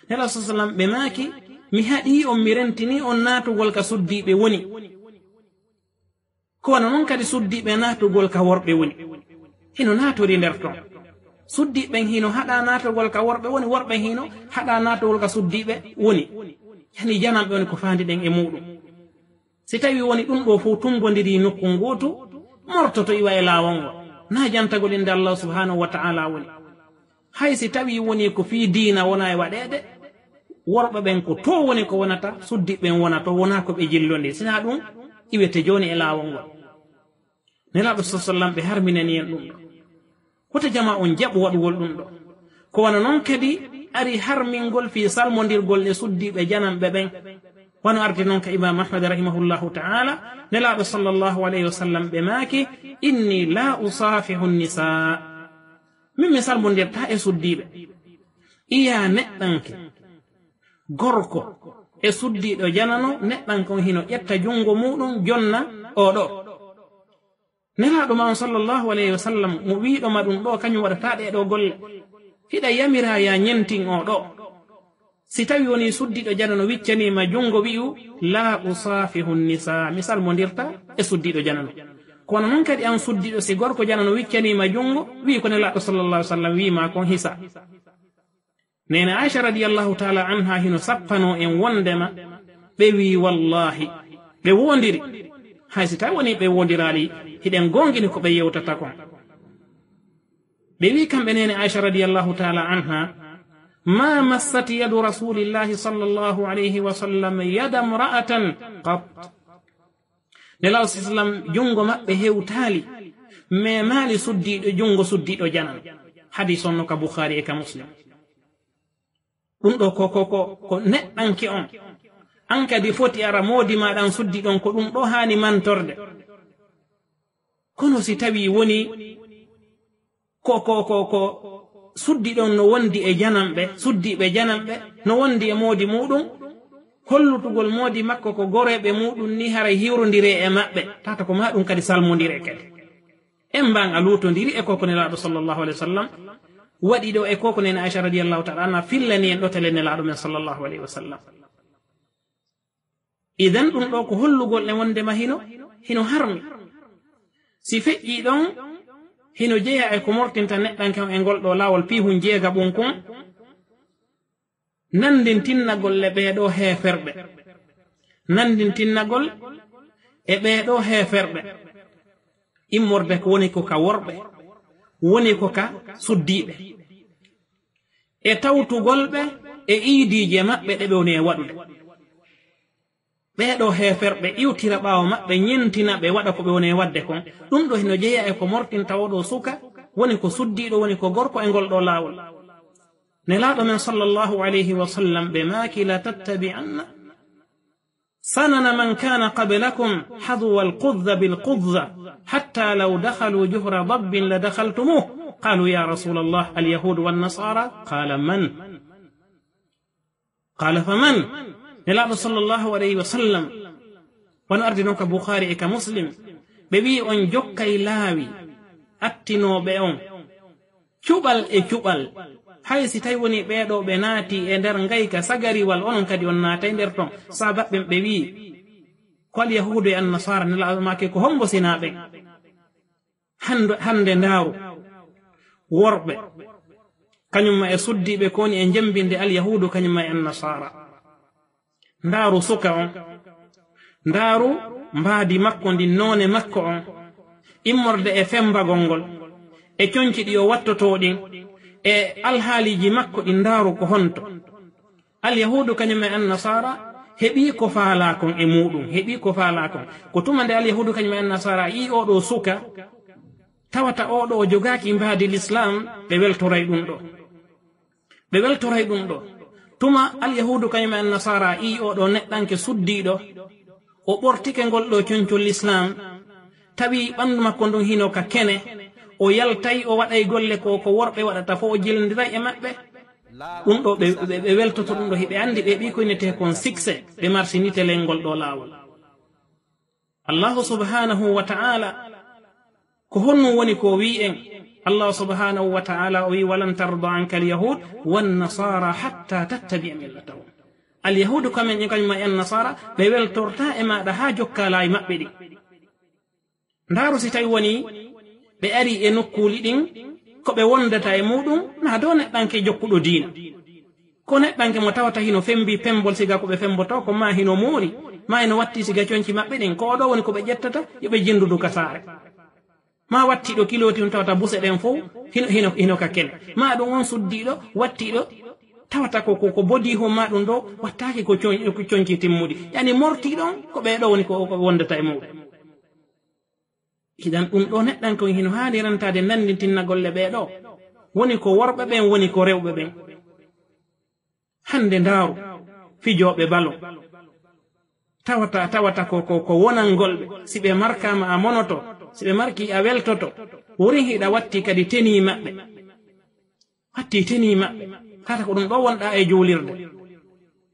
Nelaaɗo sallallahu alayhi wa sallam ɓe maaki, "Mi haɗii on, mi rentinii on naatugol ka suddiiɓe woni." Ko wano non kadi suddiiɓe naatugol ka worɓe woni. Hino naatori nder ton. Suddiiɓe ɓen hino haɗaa naatugol ka worɓe woni, worɓe hino haɗaa naatugol ka suddiiɓe woni. Yani jananɓe woni ko faandiɗen e muuɗum. Si tawii woni ɗum ɗo fow tumbondirii nokku ngootu, mortoto iwa e laawol ngol. Na jantagol innde Allah subhanahu wa ta'ala woni. Hay si tawii woni ko fii diina wona e waɗeede, worɓe ɓen ko to woni ko wonata, suddiiɓe ɓen wona to, wona ko ɓe jillondiri. Sinaa ɗum, iwete jooni e laawol ngol. Nelaaɗo sallallahu alayhi wa sallam ɓe harminani en ɗum ɗo. Wota jamaa on jaɓu waɗugol ɗum ɗo. Ko wano non kadi ari harmingol fii salmondirgol e suddiiɓe jananɓe ɓen. Wano ardi non ka Imaam Ahmad rahimahullahu ta'ala, Nelaaɗo sallallahu alayhi wa sallam ɓe maaki, "Inni la usaafihu nisaa." Min mi salmondirtaa e suddiiɓe. Iyaa neɗɗanke gorko e suddiiɗo janano, neɗɗanke on hino ƴetta junngo muuɗum jonna o ɗo. Nelaaɗo ma on sallallahu alayhi wa sallam mo wiiɗo ma ɗum ɗo, kañum waɗataa ɗee ɗoo golle. Hiɗa yamiraa yaa ñentin o ɗo. Si tawii wonii suddiiɗo janano wiccanii ma junngo, wi'u, "Laa usaafihu nisaa, mi salmondirtaa e suddiiɗo janano." Kono non kadi an suddiiɗo, si gorko janano wiccanii ma junngo, wi'i ko Nelaaɗo sallallahu alayhi wa sallam wi'i ma kon, hisa. Neene Aisha radiyallahu ta'ala anha hino sappanoo en wondema ɓe wi'i, "Wallaahi, ɓe woondiri." Hay si tawi wonii ɓe woondiraali, hiɗen goongini ko ɓe yewtata kon. Ɓe wi'i kamɓe neene Aisha radiyallahu ta'ala anha, "Ma massat yadu Rasulillahi sallallahu alayhi wa sallam yada mra'atan qat." Nelaaɗo sallam junngo maɓɓe hewtaali, memaali suddiiɗo, junngo suddiiɗo janano. Hadiis on no ka Bukhaari e ka Muslim. Ɗum ɗo ko, ko, ko, ko neɗɗanke on. An kadi foti ara moodi ma ɗan suddi ɗon, ko ɗum ɗo haani mantorde. Kono si tawii woni ko, ko, ko, ko suddi ɗon no wondi e jananɓe, suddiiɓe jananɓe, no wondi e moodi muuɗum, hollutugol moodi makko ko goreeɓe muuɗum ni haray hiwrondire e maɓɓe, tata ko maa ɗum kadi salmondire kadi. En mbaan a luutondiri e koko Nelaaɗo sallallahu alayhi wa sallam waɗi ɗo, e koko nene Aisha radiyallahu ta'ala anha fillani en ɗo tele Nelaaɗo men sallallahu alayhi wa sallam. Idan ɗum ɗo ko hollugol en wondema hino, hino harmi. Si feƴƴii ɗon, hino jeyaa e ko mortinta neɗɗanke on e ngol ɗo laawol piihun jeegaɓun kun, nanndintinnagol e ɓee ɗoo heeferɓe. Nanndintinnagol e ɓee ɗoo heeferɓe. Immorde ko woni ko ka worɓe, woni ko ka suddiiɓe. E tawtugol ɓe e iidiije maɓɓe ɗe ɓe woni e waɗude. Ɓee ɗoo heeferɓe iwtira ɓaawo maɓɓe, ñentina ɓe, waɗa ko ɓe woni e waɗde kon. Ɗum ɗo hino jeyaa e ko mortinta oo ɗoo suka, woni ko suddiiɗo, woni ko gorko e ngol ɗoo laawol. Nelaaɗo men sallallahu alayhi wa sallam ɓe maaki, "La tattabi'anna sanana man kana qablakum hadwa al-qudza bil qudza, hatta law dakhalu juhra dabbin la dakhaltumuh." Qalu, "Ya Rasulallah, al-yahudu wan nasara?" Qala, "Man?" Qala, "Faman?" Nelaaɗo sallallahu alayhi wa sallam, wano ardi non ka Bukhaari e ka Muslim, ɓe wi'i, "On jokkay laawi attinooɓe on, cuɓal e cuɓal. Hay si tawi woni ɓee ɗoo ɓe naati e nder ngayka sagariwal, onon kadi on naatay nder ton." Saabaaɓe ɓen ɓe wi'i, "Ko al-yahuudu e an-nasaara?" Nelaaɗo maaki, "Ko hombo sinaa ɓen?" Hande, hande ndaaru worɓe, kañum ma e suddiiɓe ko woni e jembinde al-yahuudu, kañum ma e an-nasaara. Ndaaru suka on, ndaaru mbaadi makko ndin, noone makko on, immorde e fembagol ngol, e conci ɗi o wattotoo ɗin, e alhaaliiji makko ɗin, ndaaru ko honto. Al-yahuudu kañum e an-nasaara, heɓii ko faalaa kon e muuɗum, heɓii ko faalaa kon. Ko tuma nde Alyahuudu kañum e Annasaara yii oo ɗoo suka, tawata oo ɗoo o jogaaki mbaadi Lislaam, ɓe weltoray ɗum ɗoo. Ɓe weltoray ɗum ɗoo. Tuma Alyahuudu kañum e Annasaara yii oo ɗoo neɗɗanke suddiiɗo, o ɓortike ngol ɗoo concol Lislaam, tawi ɓanndu makko ndun hino ka kene, o yaltay, o waɗay golle ko, ko worɓe waɗata fof, o jilondiray e maɓɓe. Ɗum ɗoo ɓe, ɓe, ɓe weltoto ɗum ɗoo, hiɓe anndi ɓe ɓiy ko innetee kon succès, ɓe marsinite lengol ɗoo laawol. Allahu subhanahu wa ta'ala, ko honno woni ko wi'i en? Allahu subhanahu wa ta'ala o wi'i, "Walan tarda anka al-yahud wan nasara hatta tattabi'a millatahum." Alyahuudu kamen en kañum e Annasaara, ɓe weltorta e maaɗa haa jokkaa laayi maɓɓe ɗi. Ndaaru si tawi woni ɓe ari e nokkuuli ɗin, ko ɓe wondata e muuɗum, naa dow neɗɗanke jokkuɗo diina. Ko neɗɗanke mo tawata hino fembi pembol, siga ko ɓe femboto, ko maa hino moori, maa hino watti siga conci maɓɓe ɗin, ko oo ɗoo woni ko ɓe ƴettata, yo ɓe jenndudu ka saare. Maa wattiiɗo kilooti ɗum tawata buse ɗen fow hino, hino, hino ka kene. Maa ɗum on suddiiɗo, wattiiɗo, tawata ko, ko, ko bodi ho maa ɗum ɗoo, wattaaki ko con-, ko conci timmuɗi. Yani mortiiɗo on, ko ɓee ɗoo woni ko, ko wondata e muuɗum. Idan ɗum ɗoo neɗɗanke on hino haani rentaade nanndintinna golle ɓee ɗoo. Woni ko worɓe ɓen, woni ko rewɓe ɓen. Hannde ndaaru fijooɓe balon. Tawata, tawata ko, ko, ko wonangolɓe. Si ɓe markaama a monoto, si ɓe marki a weltoto. Wurin hiɗa watti kadi tenii maɓɓe. Watti tenii maɓɓe. Tawata ko ɗum ɗoo wonɗaa e juulirde.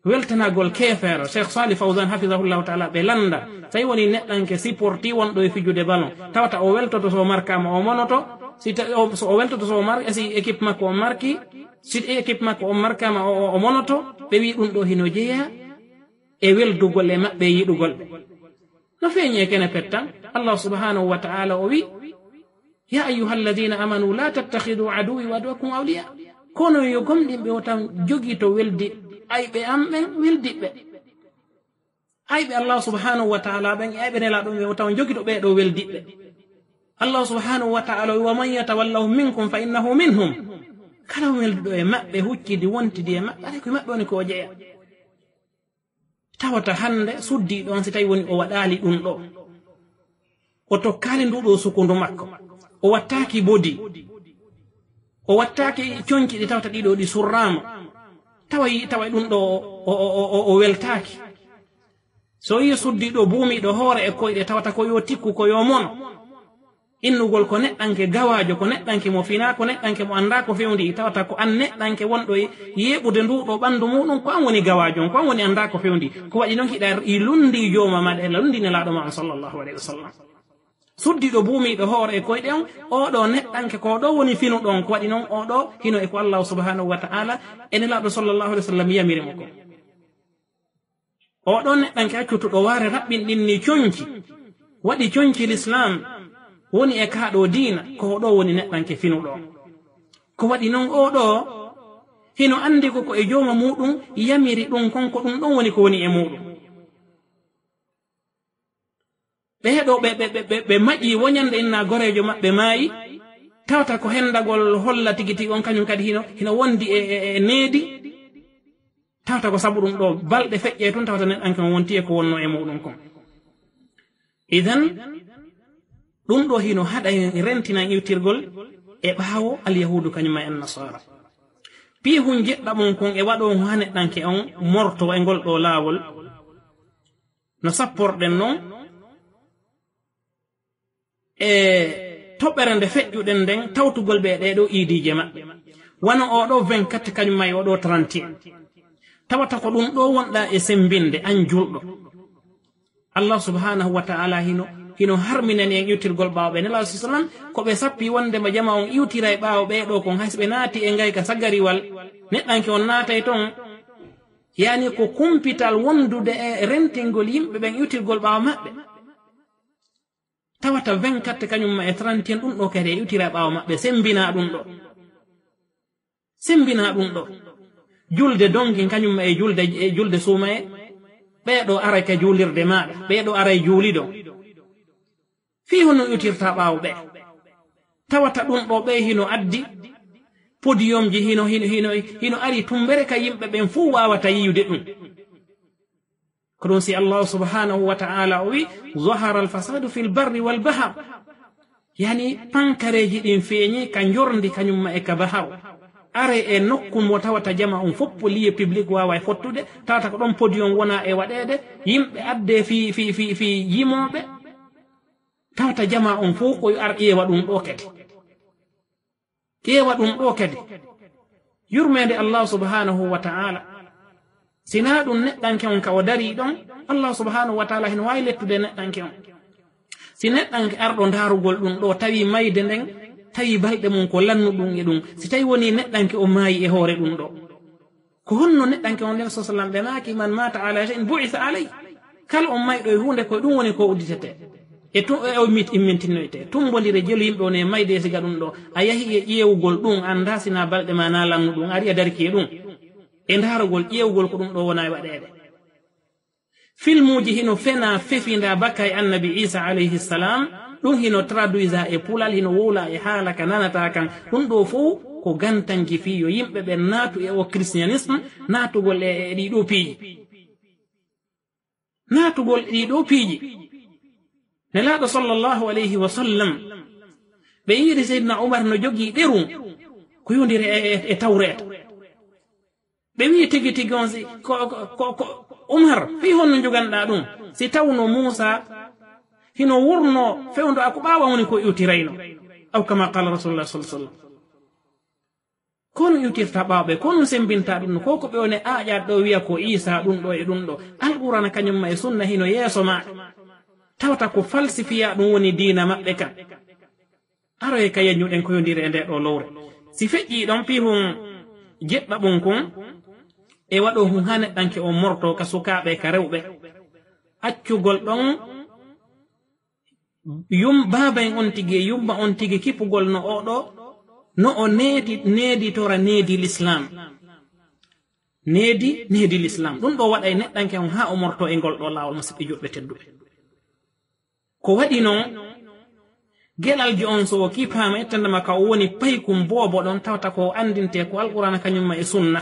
Weltanagol keefeero, Cheikh Salih Fawzan hafizahullahu ta'ala, ɓe lannda. Tawi woni neɗɗanke supporti wonɗo e fijude ballon. Tawata o weltoto so markaama o monoto. Si ta-, o, so o weltoto so mar-, si équipe makko o marki, si équipe makko o markaama o, o, o monoto, ɓe wi'i ɗum ɗoo hino jeyaa e weldugol e maɓɓe e yiɗugol ɓe. No feeñi e kene pettan, Allah subhanahu wa ta'ala o wi'i, "Ya ayyuhalladhina amanu la tattakhidhu aduwwi wa aduwwakum awliya." Kono yo gomɗinɓe o tan jogito weldi ayɓe am ɓen weldiɓɓe. Ayɓe Allah subhanahu wa ta'ala ɓen e ayɓe Nelaaɗo ɓen o tan jogito ɓee ɗoo weldiɓɓe. Allah subhanahu wa ta'ala o wi'i, "Wa man yatawallahum minkum fa innahu minhum." Kala welduɗo e maɓɓe, huccidi, wontidi e maɓɓe, aɗa ko e maɓɓe woni ko o jeya. Tawata hannde suddiiɗo on, si tawi woni o waɗaali ɗum ɗoo, o tokkaali nduu ɗoo sukundu makko, o wattaaki bodi, o wattaaki conci ɗi tawata ɗiɗo ɗi surraama, tawa yi-, tawa ɗum ɗoo o, o, o, o, o weltaaki. So yi suddiiɗo buumiiɗo hoore e koyɗe, tawata ko yo tikku, ko yo mono. Innugol ko neɗɗanke gawaajo, ko neɗɗanke mo finaa, ko neɗɗanke mo anndaa ko fewndi, tawata ko an neɗɗanke wonɗo e yeeɓude nduu ɗoo ɓanndu muuɗum, ko an woni gawaajo on, ko an woni anndaa ko fewndi. Ko waɗi noon hiɗa i lunndii jooma ma, ɗe lunndii Nelaaɗo ma on, sallallahu alayhi wa sallam. Suddiiɗo buumiiɗo hoore e koyɗe on, oo ɗoo neɗɗanke, ko ɗoo woni finuɗo on, ko waɗi noon oo ɗoo hino e ko Allaahu subhaanahu wa ta'aala e Nelaaɗo, sallallahu alayhi wa sallam, yamiri mo ko. Oo ɗoo neɗɗanke accutuɗo waare raɓɓinɗinni conci, waɗi conci Lislaam, woni e kaa ɗoo diina, ko oo ɗoo woni neɗɗanke finuɗo. Ko waɗi non oo ɗoo hino anndi ko, ko e jooma muuɗum yamiri ɗum kon, ko ɗum ɗon woni ko woni e muuɗum. Ɓee ɗoo ɓe, ɓe, ɓe, ɓe, ɓe maƴii wo ñande inna goreejo maɓɓe maayi, tawata ko hendagol holla tigi tigi on kañum kadi hino, hino wondi e, e, e needi. Tawata ko sabu ɗum ɗoo balɗe feƴƴee tun, tawata neɗɗanke on wonti e ko wonnoo e muuɗum kon. Idan, ɗum ɗoo hino haɗa en, rentina en iwtirgol e ɓaawo Alyahuudu kañum e Annasaara. Piihun jeɗɗa ɓun kon e waɗoo ngu haa neɗɗanke on mortoo e ngol ɗoo laawol. No sapporɗen non, e toɓɓere nde feƴƴuɗen nden tawtugol ɓe e ɗee ɗoo iidiije maɓɓe. Wano oo ɗoo vingt-quatre kañum e oo ɗoo trente et un. Tawata ko ɗum ɗoo wonɗaa e semmbinde, an julɗo. Allah subhaanahu wa ta'aala hino, hino harminani en iwtirgol ɓaawo ɓe. Nelaaɗo, sallallahu alayhi wa sallam, ko ɓe sappi wonde ma jamaa on iwtira e ɓaawo ɓee ɗoo kon, hay si ɓe naati e ngayka sagariwal, neɗɗanke on naatay ton. Yani ko kumpital wondude e rentingol yimɓe ɓen iwtirgol ɓaawo maɓɓe. Tawata vingt-quatre kañum ma e trente et un ɗum ɗoo kadi e iwtira e ɓaawo maɓɓe, semmbinaa ɗum ɗoo. Semmbinaa ɗum ɗoo. Julde donki kañum ma e julde, e julde suumaye, ɓee ɗoo ara ka juulirde maaɗa, ɓee ɗoo ara e juulido. Fii hono iwtirta ɓaawo ɓee. Tawata ɗum ɗoo ɓee hino addi podiumji, hino, hino, hino, hino ari tumbere ka yimɓe ɓen fuu waawata yiyude ɗum. Ko ɗum si Allahu subhanahu wa ta'ala o wi, "Zahara al-fasadu fil barri wal bahr." Yani, pankareeji ɗin feeñi ka njorndi kañum ma e ka baharu. Are e nokku mo tawata jama on fof, lieu public waawa e fottude, tawata ko ɗon podium wona e waɗeede, yimɓe adde fi, fi, fi, fi yimooɓe, tawata jama on fof ko yo ar ƴeewa ɗum ɗo kadi. Ƴeewa ɗum ɗo kadi. Yurmeende Allah subhanahu wa ta'ala. Si naa ɗum neɗɗanke on ka o darii ɗon, Allah subhanahu wa ta'ala hino waawi lettude neɗɗanke on. Si neɗɗanke arɗo ndaarugol ɗum ɗo, tawi mayde nden, tawi balɗe mum ko lannu ɗum e ɗum. Si tawi woni neɗɗanke o maayi e hoore ɗum ɗo. Ko honno neɗɗanke on nden, sallallahu alaihi wasallam, ɓe maaki, "Man mata ala shay'in bu'itha alayh." Kala on mayɗo e huunde, ko ɗum woni ko udditetee. E tu-, e o mit-, immintinnoytee. Tummbondire jelu yimɓe on e mayde e siga ɗum ɗo. A yahi e ƴeewugol ɗum, anndaa si naa balɗe ma naa lannu ɗum, ari a darki e ɗum. E ndaarugol, ƴeewugol ko ɗum ɗo wona e waɗeede. Filmuuji hino fena fefinda baka e Annabi Isa alayhi salam, ɗum hino traduisa e pulal, hino wowla e haala ka nanata kan. Ɗum ɗo fow ko gantanji fii yo yimɓe ɓen naatu e o christianisme, naatugol e, e ɗii ɗoo piiji. Naatugol e ɗii ɗoo piiji. Nelaaɗo sallallahu alayhi wa sallam, ɓe yiiri Seydina Umar no jogii ɗerum ko yondiri e, e, e Tawreeta. Ɓe wi'i tigi tigi on si ko, ko, ko, ko Umar, fii honno njoganɗaa ɗum? Si tawno Muusa hino wurno fewndo a ko ɓaawa woni ko iwtirayno. Aw kama qala Rasulullah sallallahu alaihi wasallam. Kono iwtirta ɓaawo ɓe, kono sembinta ɗum, ko ko ɓe woni aaƴaade ɗo wi'a ko Isa ɗum ɗo e ɗum ɗo. Alqur'aana kañum ma e sunna hino yeeso ma. Tawata ko falsifiya ɗum woni diina maɓɓe kan. Aroye ka yeññuɗen ko yondiri e nde ɗo lowre. Si feƴƴii ɗon, fii hun jeɗɗa ɓun kun, e waɗo hun haa neɗɗanke on morto ka sukaaɓe, ka rewɓe. Accugol ɗon yum-, baaba en on tigi e yumma on tigi kipugol no o ɗo, no o needi-, needitora needi Lislaam. Needi, needi Lislaam. Ɗum ɗo waɗay neɗɗanke on haa o morto e ngol ɗo laawol, musiɓɓe juulɓe tedduɓe. Ko waɗi non, geɗaljo on so o kipaama, ettandema ka o woni paykun boobo ɗon, tawata ko o anndintee ko Alqur'aana kañum ma e Sunna.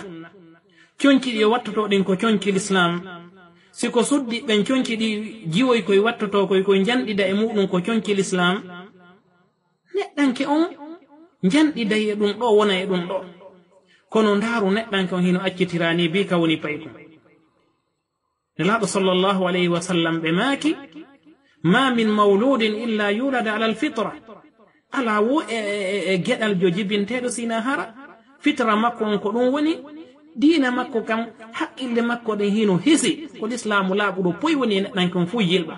Conci ɗi o wattotoo ɗin ko conci Lislaam. Si ko suddi ɓen conci ɗi jiwoy koy wattotoo koy, koy njanɗida e muuɗum ko conci Lislaam. Neɗɗanke on njanɗiday e ɗum ɗo, wona e ɗum ɗo. Kono ndaaru neɗɗanke on hino accitira ni, bi ka woni paykun. Nelaaɗo sallallahu alayhi wa sallam ɓe maaki, "Ma min mawludin illa yuladu ala al-fitra." Alaa wo e, e, e, e geɗaljo jibinteeɗo sina hara fitra makko on ko ɗum woni diina makko kan, haqqille makko ɗen hino hisi, ko lislaamu laaɓuɗo poy woni e neɗɗanke on fuu yilɓa.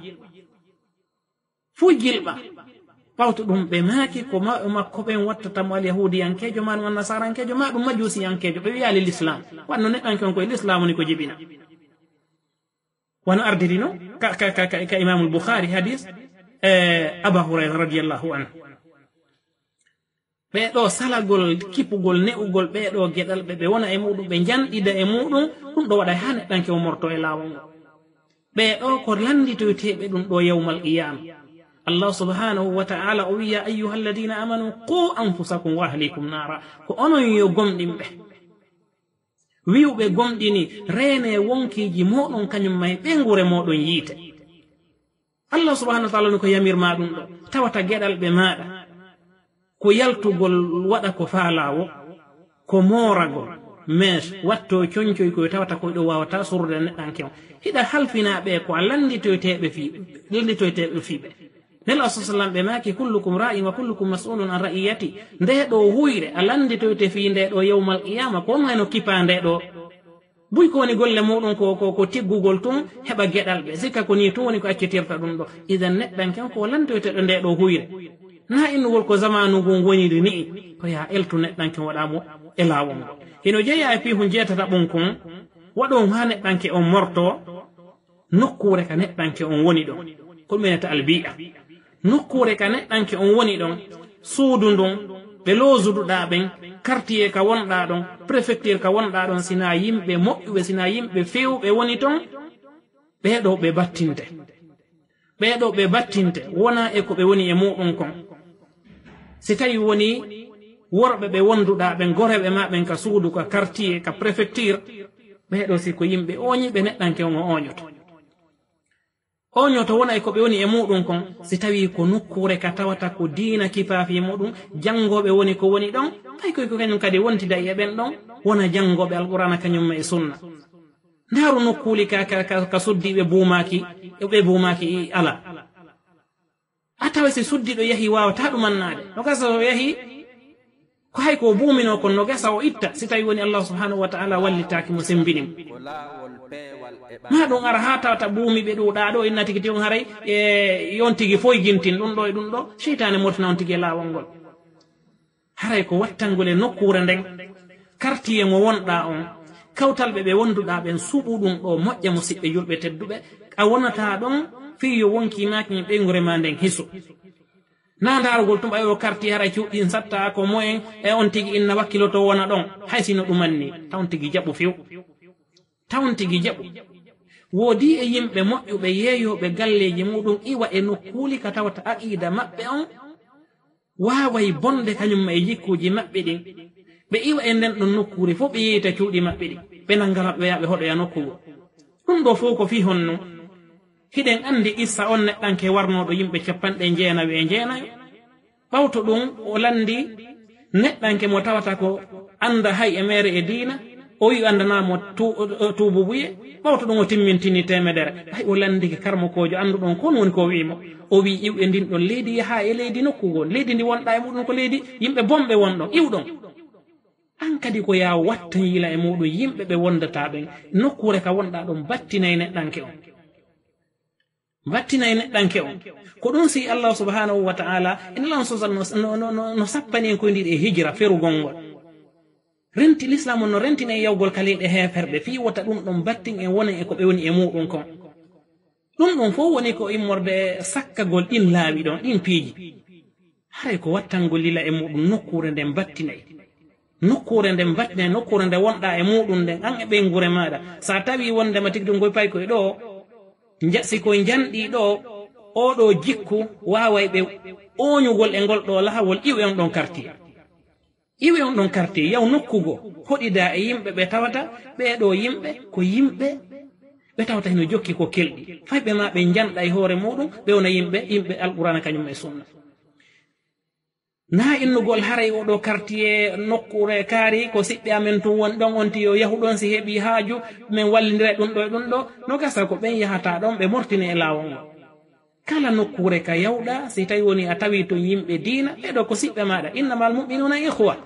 Fuu yilɓa. Ɓawto ɗum ɓe maaki ko mawɓe makko ɓen wattata mo alyahuudiyankeejo, ma ɗum annasarankeejo, ma ɗum majuusiyankeejo. Ɓe wiyaali lislaam. Wanno neɗɗanke on ko e lislaam woni ko jibina. Wano ardiri no ka, ka, ka, ka, ka Imaamul Bukhaari hadis, eh, Aba Hurayra radiyallahu anhu. Ɓee ɗoo salagol, kipugol, ne'ugol ɓee ɗoo geɗalɓe, ɓe wona e muuɗum, ɓe njanɗida e muuɗum, ɗum ɗo waɗay haa neɗɗanke o morto e laawol ngol. Ɓee ɗoo ko lannditoyteeɓe ɗum ɗo yawmal qiyaama. Allah subhanahu wa ta'ala o wi'i, "Ya ayyuhalladhina amanu, qu anfusakum wa ahlikum nara." Ko onon yo gomɗinɓe. Wi'uɓe gomɗini, reene wonkiiji mooɗon kañum ma e ɓeynguure mooɗon yiite. Allah subhanahu wa ta'ala no ko yamir ma ɗum ɗo. Tawata geɗalɓe maaɗa ko yaltugol waɗa ko faalaa wo, ko mooragol, mèche, watto concoy koy tawata koy ɗo waawata surrude neɗɗanke on. Hiɗa halfinaa ɓe ko a lannditoyteeɓe fii, lannditoyteeɓe fii ɓe. Nelaaɗo sallallahu alaihi wasallam ɓe maaki, "Kullukum ra'in wa kullukum mas'ulun an ra'iyati." Ndee ɗoo huyre a lannditoyte fii ndee ɗoo yawmal qiyaama, ko on heno kipaa ndee ɗoo. Buy ko woni golle muuɗum ko, ko, ko tiggugol tun heɓa geɗalɓe. Sikka ko nii tun woni ko accitirta ɗum ɗo. Idan neɗɗanke on ko lannditoyteeɗo ndee ɗoo huyre. Naa innugol ko zamaanu ngun woniri nii, ko yaa eltu neɗɗanke on waɗa mo e laawol ngol. Hino jeyaa e fii hun jeetata ɓun kun, waɗo haa neɗɗanke on morto, nokkuure ka neɗɗanke on woni ɗon. Ko ɗum wi'ata albi'a. Nokkuure ka neɗɗanke on woni ɗon, suudu ndun, ɓe loozuduɗaa ɓen, quartier ka wonɗaa ɗon, préfecture ka wonɗaa ɗon, sinaa yimɓe moƴƴuɓe, sinaa yimɓe feewɓe woni ton, ɓee ɗoo ɓe battinte. Ɓee ɗoo ɓe battinte, wonaa e ko ɓe woni e muuɗum kon. Si tawi woni worɓe ɓe wonduɗaa ɓen, goreeɓe maa ɓen ka suudu, ka quartier, ka préfecture, ɓee ɗoo si ko yimɓe ooñiiɓe, neɗɗanke on o ooñoto. Ooñoto wona e ko ɓe woni e muuɗum kon, si tawii ko nokkuure ka tawata ko diina kifaa fii muuɗum, janngooɓe woni ko woni ɗon, fay koy ko kañum kadi wontida e ɓen ɗon, wona janngooɓe Alqur'aana kañum e sunna. Ndaaru nokkuuli ka, ka, ka, ka suddiiɓe buumaaki, ɓe buumaaki alaa. A tawa si suddiiɗo yahi waawataa ɗum annaade. No gasa o yahi, ko hay ko o buuminoo kon no gasa o itta, si tawii woni Allah subhanahu wa ta'ala wallitaaki mo, semmbini mo. Maa ɗum ara haa tawata buumi ɓe ɗuuɗaa ɗo, inna tigi tigi on haray, e, yo on tigi foygintin ɗum ɗo e ɗum ɗo, seytaane mortina on tigi e laawol ngol. Haray ko wattangol e nokkuure nden, kartiye mo wonɗaa on, kawtal ɓe ɓe wonduɗaa ɓen, suɓu ɗum ɗo moƴƴa, musiɓɓe julɓe tedduɓe, a wonataa ɗon fii yo wonkii maaki ɓeynguure maa nden hiso. Naa ndaarugol tun ɓay o karti hara cuuɗi ɗin satta ko moyen e on tigi inna wakkilotoo wona ɗon, hay sino ɗum anni, tawon tigi jaɓu few. Tawon tigi jaɓu. Woodii e yimɓe moƴƴuɓe, yeeyooɓe galleeji muuɗum, iwa e nokkuuli ka tawata aqiida maɓɓe on waaway bonde kañum e jikkuuji maɓɓe ɗin. Ɓe iwa e nden ɗon nokkuure fow, ɓe yeeyta cuuɗi maɓɓe ɗin. Ɓe nanga maɓɓe, ɓe yaa ɓe hoɗoya nokku goo. Ɗum ɗoo fow ko fii honno? Hiɗen anndi qissa on neɗɗanke warnooɗo yimɓe cappanɗe jeenayo e jeenayo. Ɓawto ɗum, o lanndi neɗɗanke mo tawata ko annda hay e meere e diina, o wi'i o anndanaa mo tu-, tuububuye. Ɓawto ɗum, o timmintini teemedere. Hay o lanndike karmokoojo annduɗon ko on woni ko o wi'i mo. O wi'i, iw e ndin ɗon leydi, yahaa e leydi nokku goo. Leydi ndi wonɗaa e muuɗum ko leydi yimɓe bonɓe won ɗon. Iw ɗon. An kadi ko yaa wattan yila e muuɗum yimɓe ɓe wondataa ɓen. Nokkuure ka wonɗaa ɗon battinay neɗɗanke on. Battinay neɗɗanke on. Ko ɗum si Allah subhanahu wa ta'ala, ina lan sosal no, no, no, no, no sappani en koy ndiɗe hijra ferugol ngol. Renti Lislaam on no rentina en yawgol ka leyɗe heeferɓe, fii wota ɗum ɗon battin en wonen e ko ɓe woni e muuɗum kon. Ɗum ɗon fow woni ko immorde sakkagol ɗin laawi ɗon, ɗin piiji. Haray ko wattangol lila e muuɗum nokkuure nden battinay. Nokkuure nden battinay, nokkuure nde wonɗaa e muuɗum nden, an e ɓeynguure maaɗa. Sa tawii wondema tigi ɗum ngoy pay koye ɗoo, nja-, si koye njanɗii ɗoo, oo ɗoo jikku waaway ɓe ooñugol e ngol ɗoo lahawol, iw e on ɗon kartiye. Iw e on ɗon kartiye, yaw nokku goo, hoɗidaa e yimɓe ɓe tawata, ɓee ɗoo yimɓe, ko yimɓe ɓe tawata hino jokki ko kelɗi. Fay ɓe maa ɓe njanɗa e hoore muuɗum, ɓe wona yimɓe, yimɓe Alqur'aana kañum e sunna. Naa innugol haray oo ɗoo kartiye nokkuure kaari, ko siɓɓe amen tun woni ɗon, on ti yo yahu ɗon si heɓii haaju, men wallindira e ɗum ɗoo e ɗum ɗoo. No gasa ko ɓen yahata ɗon, ɓe mortini e laawol ngol. Kala nokkuure ka yawɗaa, si tawi woni a tawi ton yimɓe diina, ɓee ɗoo ko siɓɓe maaɗa. Innamal mu'minuuna ikhwa.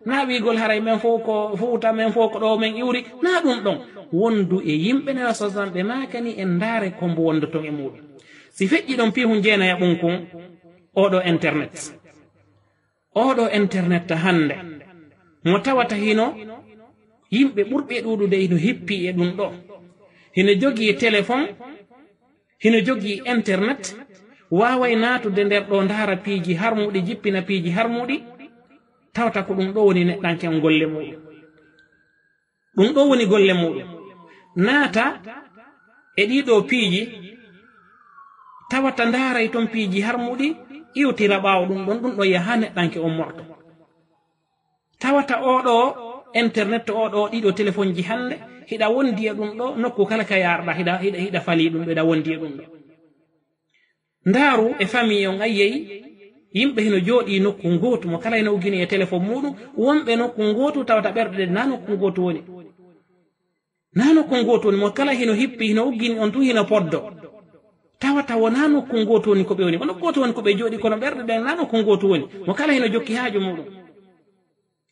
Naa wi'ugol haray men fow ko Fuuta, men fow ko ɗoo men iwri. Naa ɗum ɗon. Wondu e yimɓe Nelaaɗo sallallahu alayhi wa sallam, ɓe maakani en ndaare ko mbo wondoton e muuɗum. Si feƴƴi ɗon piihun jeenaya ɓun kun, oo ɗoo internet. Oo ɗoo internet hannde, mo tawata hino yimɓe ɓurɓe ɗuuɗude hino hippii e ɗum ɗoo. Hino jogii telefon, hino jogii internet, waaway naatude nder ɗoo, ndaara piiji harmuɗi, jippina piiji harmuɗi, tawata ko ɗum ɗoo woni neɗɗanke on golle muuɗum. Ɗum ɗoo woni golle muuɗum. Naata e ɗii ɗoo piiji, tawata ndaaray ton piiji harmuɗi, iwtira ɓaawo ɗum ɗon, ɗum ɗon yaha haa neɗɗanke on morto. Tawata oo ɗoo internet, oo ɗoo, ɗii ɗoo telefonji hannde, hiɗa wondi e ɗum ɗoo, nokku kala ka yaarɗaa, hiɗa, hiɗa, hiɗa falii ɗum ɗoo, hiɗa wondi e ɗum ɗoo. Ndaaru e famille on, a yi'ay yimɓe hino jooɗii nokku ngootu, mo kala hino uggini e telefon muuɗum, wonɓe nokku ngootu tawata ɓerɗe ɗen naa nokku ngootu woni. Naa nokku ngootu woni, mo kala hino hippi, hino uggini, on tun hino poddo. Tawata wonaa nokku ngootu woni ko ɓe woni, ko nokku gootu woni ko ɓe jooɗii, kono ɓerɗe ɗen naa nokku ngootu woni. Mo kala hino jokki haaju muuɗum.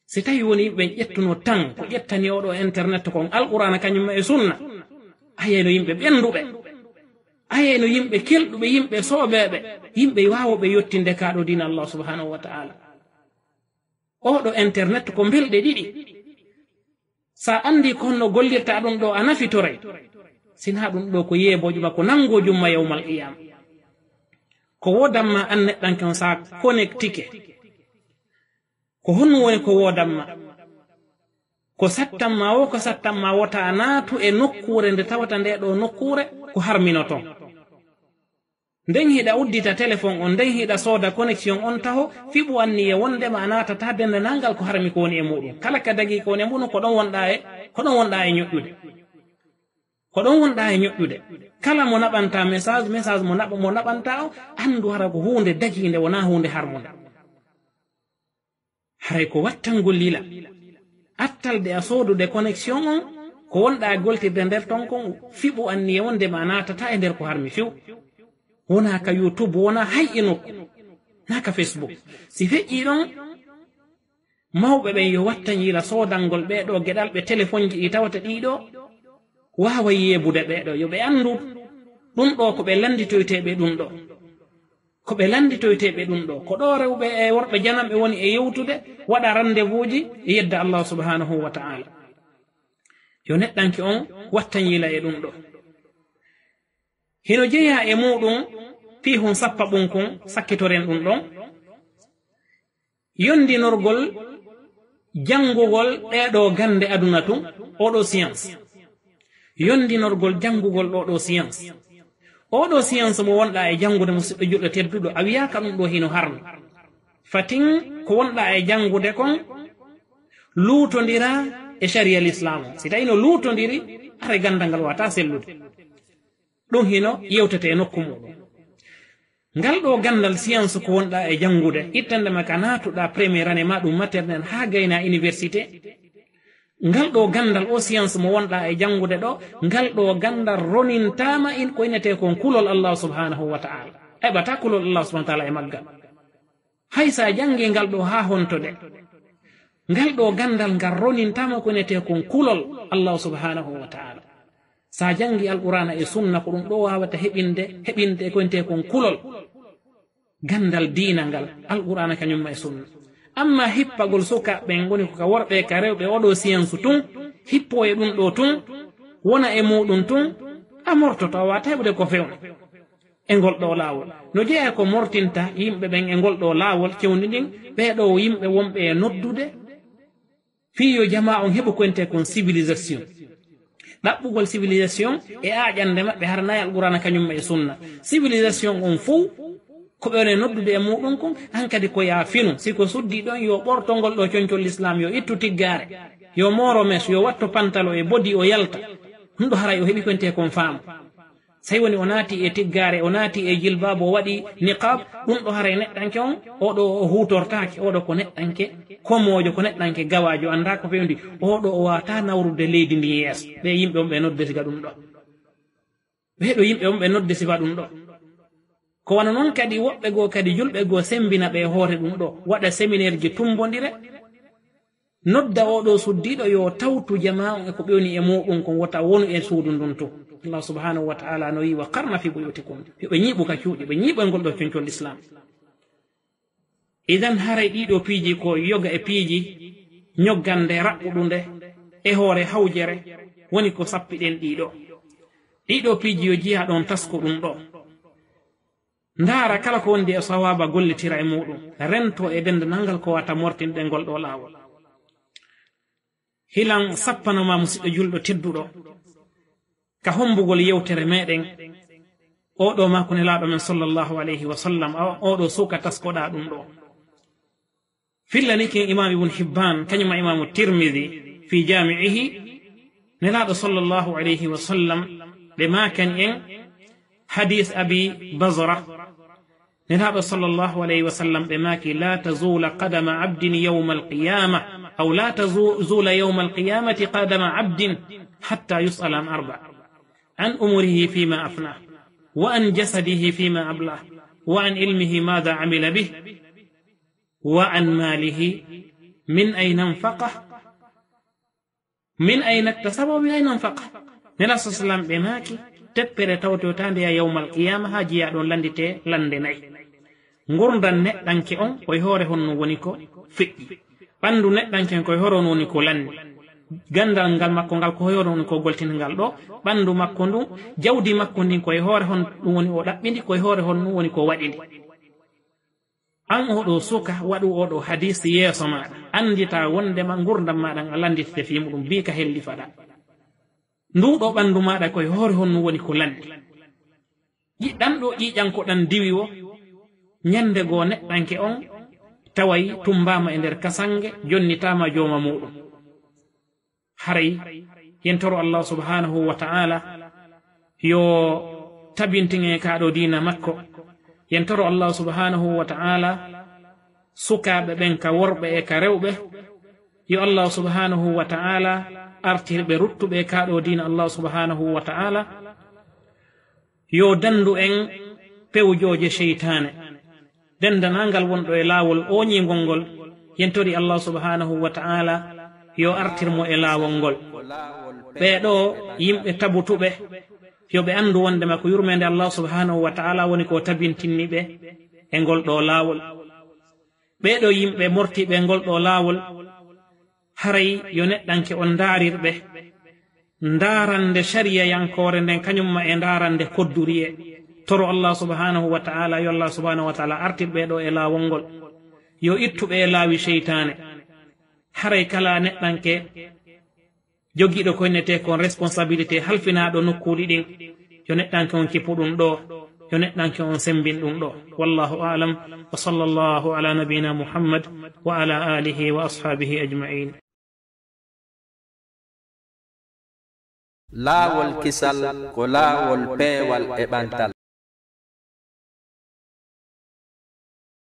Si tawi woni ɓe ƴettuno tan ko ƴettani oo ɗoo internet kon, Alqur'aana kañum e sunna, a yi'ayno yimɓe ɓennduɓe, a yi'ayno yimɓe kelɗuɓe, yimɓe soobeeɓe, yimɓe waawuɓe yottinde kaa ɗoo diina Allah subhanahu wa ta'ala. Oo ɗoo internet ko mbelɗe ɗiɗi. Sa anndi ko honno gollirta ɗum ɗoo, a nafitoray. Sinaa ɗum ɗoo ko yeeboojo ma, ko nanngoo jumma yawmal qiyaama. Ko woodan ma an neɗɗanke on, sa connectike. Ko honɗum woni ko woodan ma? Ko sattan ma woo, ko sattan ma wota a naatu e nokkuure nde tawata ndee ɗoo nokkuure ko harminoton. Nden hiɗa uddita telefon on, nden hiɗa sooda connexion on taho, fiɓu anniya wondema a naatataa denndaangal ko harmi ko woni e muuɗum. Kala ka dagii ko woni e muuɗum, ko ɗon wonɗaa e, ko ɗon wonɗaa e ñoƴƴude. Ko ɗon wonɗaa e ñoƴƴude. Kala mo naɓanta message, message mo naɓa, mo naɓanta o, anndu hara ko huunde dagiinde, wonaa huunde harmunde. Haray ko wattangol yila. Attalde a soodude connexion on, ko wonɗaa goltirde nder ton kon, fiɓu anniya wonde ma naatata e nder ko harmi few. Wonaa ka YouTube, wonaa hay e nokku. Naa ka Facebook. Si feƴƴii ɗon, mawɓe ɓen yo wattañ yila soodangol ɓee ɗoo geɗalɓe telefonji ɗi tawata ɗii ɗoo waaway yeebude ɓee ɗoo. Yo ɓe anndu ɗum ɗoo ko ɓe lannditoyteeɓe ɗum ɗoo. Ko ɓe lannditoyteeɓe ɗum ɗoo. Ko ɗoo rewɓe e worɓe jananɓe woni e yewtude, waɗa rendez-vous ji, e yedda Allahu subhanahu wa ta'ala. Yo neɗɗanke on wattañ yila e ɗum ɗoo. Hino jeyaa e muuɗum piihun sappaɓun kun, sakkitoren ɗum ɗon. Yondinorgol janngugol ɗee ɗoo gannde aduna tun, oo ɗoo science. Yondinorgol janngugol ɗoo ɗoo science. Oo ɗoo science mo wonɗaa e janngude, musiɗɗo julɗo tedduɗo, a wiyaaka ɗum ɗoo hino harmi. Fatin ko wonɗaa e janngude kon luutondira e sharia l'islam. Si tawi no luutondiri, are ganndal ngal waawataa sellude. Ɗum hino yewtete e nokku muuɗum. Ngal ɗoo ganndal science ko wonɗaa e janngude, ittande ma ka naatuɗaa première année maa ɗum maternelle haa gaynaa université. Ngal ɗoo ganndal oo science mo wonɗaa e janngude ɗoo, ngal ɗoo ganndal ronintaama in ko innetee kon kulol Allah subhanahu wa ta'ala. A heɓataa kulol Allah subhanahu wa ta'ala e maggal. Hay sa janngii ngal ɗoo haa honto de, ngal ɗoo ganndal ngal ronintaama ko innetee kon kulol Allah subhanahu wa ta'ala. Sa janngii Alqur'aana e Sunna, ko ɗum ɗoo waawata heɓinde, heɓinde ko innetee kon kulol. Ganndal diina ngal, Alqur'aana kañum ma e Sunna. Amma hippagol sukaaɓe ɓen, woni ko ka worɓe, ka rewɓe, oo ɗoo science tun, hippoo e ɗum ɗoo tun, wona e muuɗum tun, a mortoto, a waawataa heɓude ko fewndo e ngol ɗoo laawol. No jeyaa ko mortinta yimɓe ɓen e ngol ɗoo laawol, cewndi ndin, ɓee ɗoo yimɓe wonɓe e noddude fii yo jamaa on heɓu ko innetee kon civilisation. Ɗaɓɓugol civilisation e aaƴannde maɓɓe hara nayi Alqur'aana kañum ma e Sunna. Civilisation on fow ko ɓe woni e noddude e muuɗum kon, hankadi ko yaa finu. Si ko suddii ɗon, yo ɓorto ngol ɗoo concol Lislaam, yo ittu tiggaare, yo mooro mes, yo watto pantalo e bodi, o yalta. Ɗum ɗoo haray o heɓi ko innetee kon faamu. Sey woni o naati e tiggaare, o naati e jilbaabu, o waɗi niqaab, ɗum ɗoo haray neɗɗanke on, oo ɗoo o huutortaake, oo ɗoo ko neɗɗanke komoojo, ko neɗɗanke gawaajo, anndaa ko fewndi, oo ɗoo o waawataa nawrude leydi ndin yeeso. Ɓee yimɓe on ɓe nodde sifa ɗum ɗoo. Ɓee ɗoo yimɓe on ɓe nodde sifa ɗum ɗoo. Ko wano non kadi woɓɓe goo kadi julɓe goo semmbina ɓe hoore ɗum ɗoo, waɗa séminaire ji tummbondire, nodda oo ɗoo suddiiɗo yo tawtu jamaa on e ko ɓe woni e muuɗum kon, wota wonu e suudu ndun tun. Allah subhanahu wa ta'ala no wi'i, "Wa qarna fi buyutikunna." Yo ɓe ñiiɓu ka cuuɗi, ɓe ñiiɓu e ngol ɗoo concol Lislaam. Idan haray ɗii ɗoo piiji ko yoga e piiji ñoggannde, raɓɓuɗunde e hoore hawjere woni ko sappiɗen ɗii ɗoo. Ɗii ɗoo piiji yo jiyaa ɗon tasko ɗum ɗoo. Ndaara kala ko wondi e sawaaba, gollitira e muuɗum, rento e denndanal ngal ko wata mortinde ngol ɗoo laawol. Hilan sappano ma, musiɗɗo julɗo tedduɗo, ka hommbugol yewtere meɗen, oo ɗoo maaku Nelaaɗo men sallallahu alayhi wa sallam, oo ɗoo suka taskoɗaa ɗum ɗoo. Fillani kin Imaam Ibn Hibbaan, kañum ma Imaamu Tirmidi, fii jaami'ihi, Nelaaɗo sallallahu alayhi wa sallam, ɓe maakani en hadiis Abi Bazra. Nelaaɗo sallallahu alayhi wa sallam ɓe maaki, "La tazuula qadama abdin yawma alqiyama, aw la tazu-, zuula yawma alqiyamati qadama abdin hatta yus'ala an arba, an umurihi fima afna, wa an jasadihi fima abla, wa an ilmihi madha amila bih, wa an malihi min ayna anfaqah." Min ayna iktasaba wa min ayna anfaqa. Nela sallam ɓe maaki, teppere tawtotaande ya yawmal qiyama haa jeyaa ɗon lannditee lannde nayi. Ngurndan neɗɗanke on, ko e hoore honno woni ko feƴƴi. Ɓanndu neɗɗanke on, ko e hoore honno woni ko lanni. Ganndal ngal makko ngal, ko e hoore honno woni ko goltingal ɗoo. Ɓanndu makko ndun, jawdi makko ndin, ko e hoore honno ɗum woni o ɗaɓɓindi, ko e hoore honno ɗum woni ko waɗindi. An oo ɗoo suka, waɗu oo ɗoo hadiis yeeso maaɗa. Annditaa wonndema ngurndan maaɗa ngan a lannditete fii muɗum, bii ka hellifaɗaa. Nduu ɗoo ɓanndu maaɗa ko e hoore honno woni ko lanni. Ƴiɗɗan ɗoo ƴiiƴan ko ɗan diwi woo, ñannde goo neɗɗanke on taway tummbaama e nder kasannge, jonnitaama jooma muuɗum. Haray, yen toro Allah subhanahu wa ta'ala Yo tabintin en ka ɗo diina makko. Yen toro Allah subhanahu wa ta'ala, sukaaɓe ɓen ka worɓe e ka rewɓe, yo Allah subhanahu wa ta'ala artir ɓe ruttuɓe ka ɗo diina Allah subhanahu wa ta'ala. Yo dandu en pewjooje seytaane. Dendanangal wonɗo e laawol ooñingol ngol, yen tori Allah subhanahu wa ta'ala yo artir mo e laawol ngol. Ɓee ɗoo yimɓe tabutuɓe, yo ɓe anndu wondema ko yurmeende Allah subhanahu wa ta'ala woni ko tabintinni ɓe e ngol ɗoo laawol. Ɓee ɗoo yimɓe mortiiɓe e ngol ɗoo laawol, haray yo neɗɗanke on ndaarir ɓe ndaarande sariyayankoore nden, kañum ma e ndaarande kodduriye. Toro Allah subhanahu wa ta'ala, yo Allah subhanahu wa ta'ala artir ɓee ɗoo e laawol ngol. Yo ittu ɓe e laawi seytaane. Haray kala neɗɗanke jogiiɗo ko innetee kon responsabilité halfinaaɗo nokkuuli ɗin, yo neɗɗanke on kippu ɗum ɗoo, yo neɗɗanke on sembin ɗum ɗoo. Wallahu a'lam, wa sallallahu ala nabiyina Muhammad wa ala alihi wa ashabihi ajma'in. Laawol kisal ko laawol peewal e ɓantal.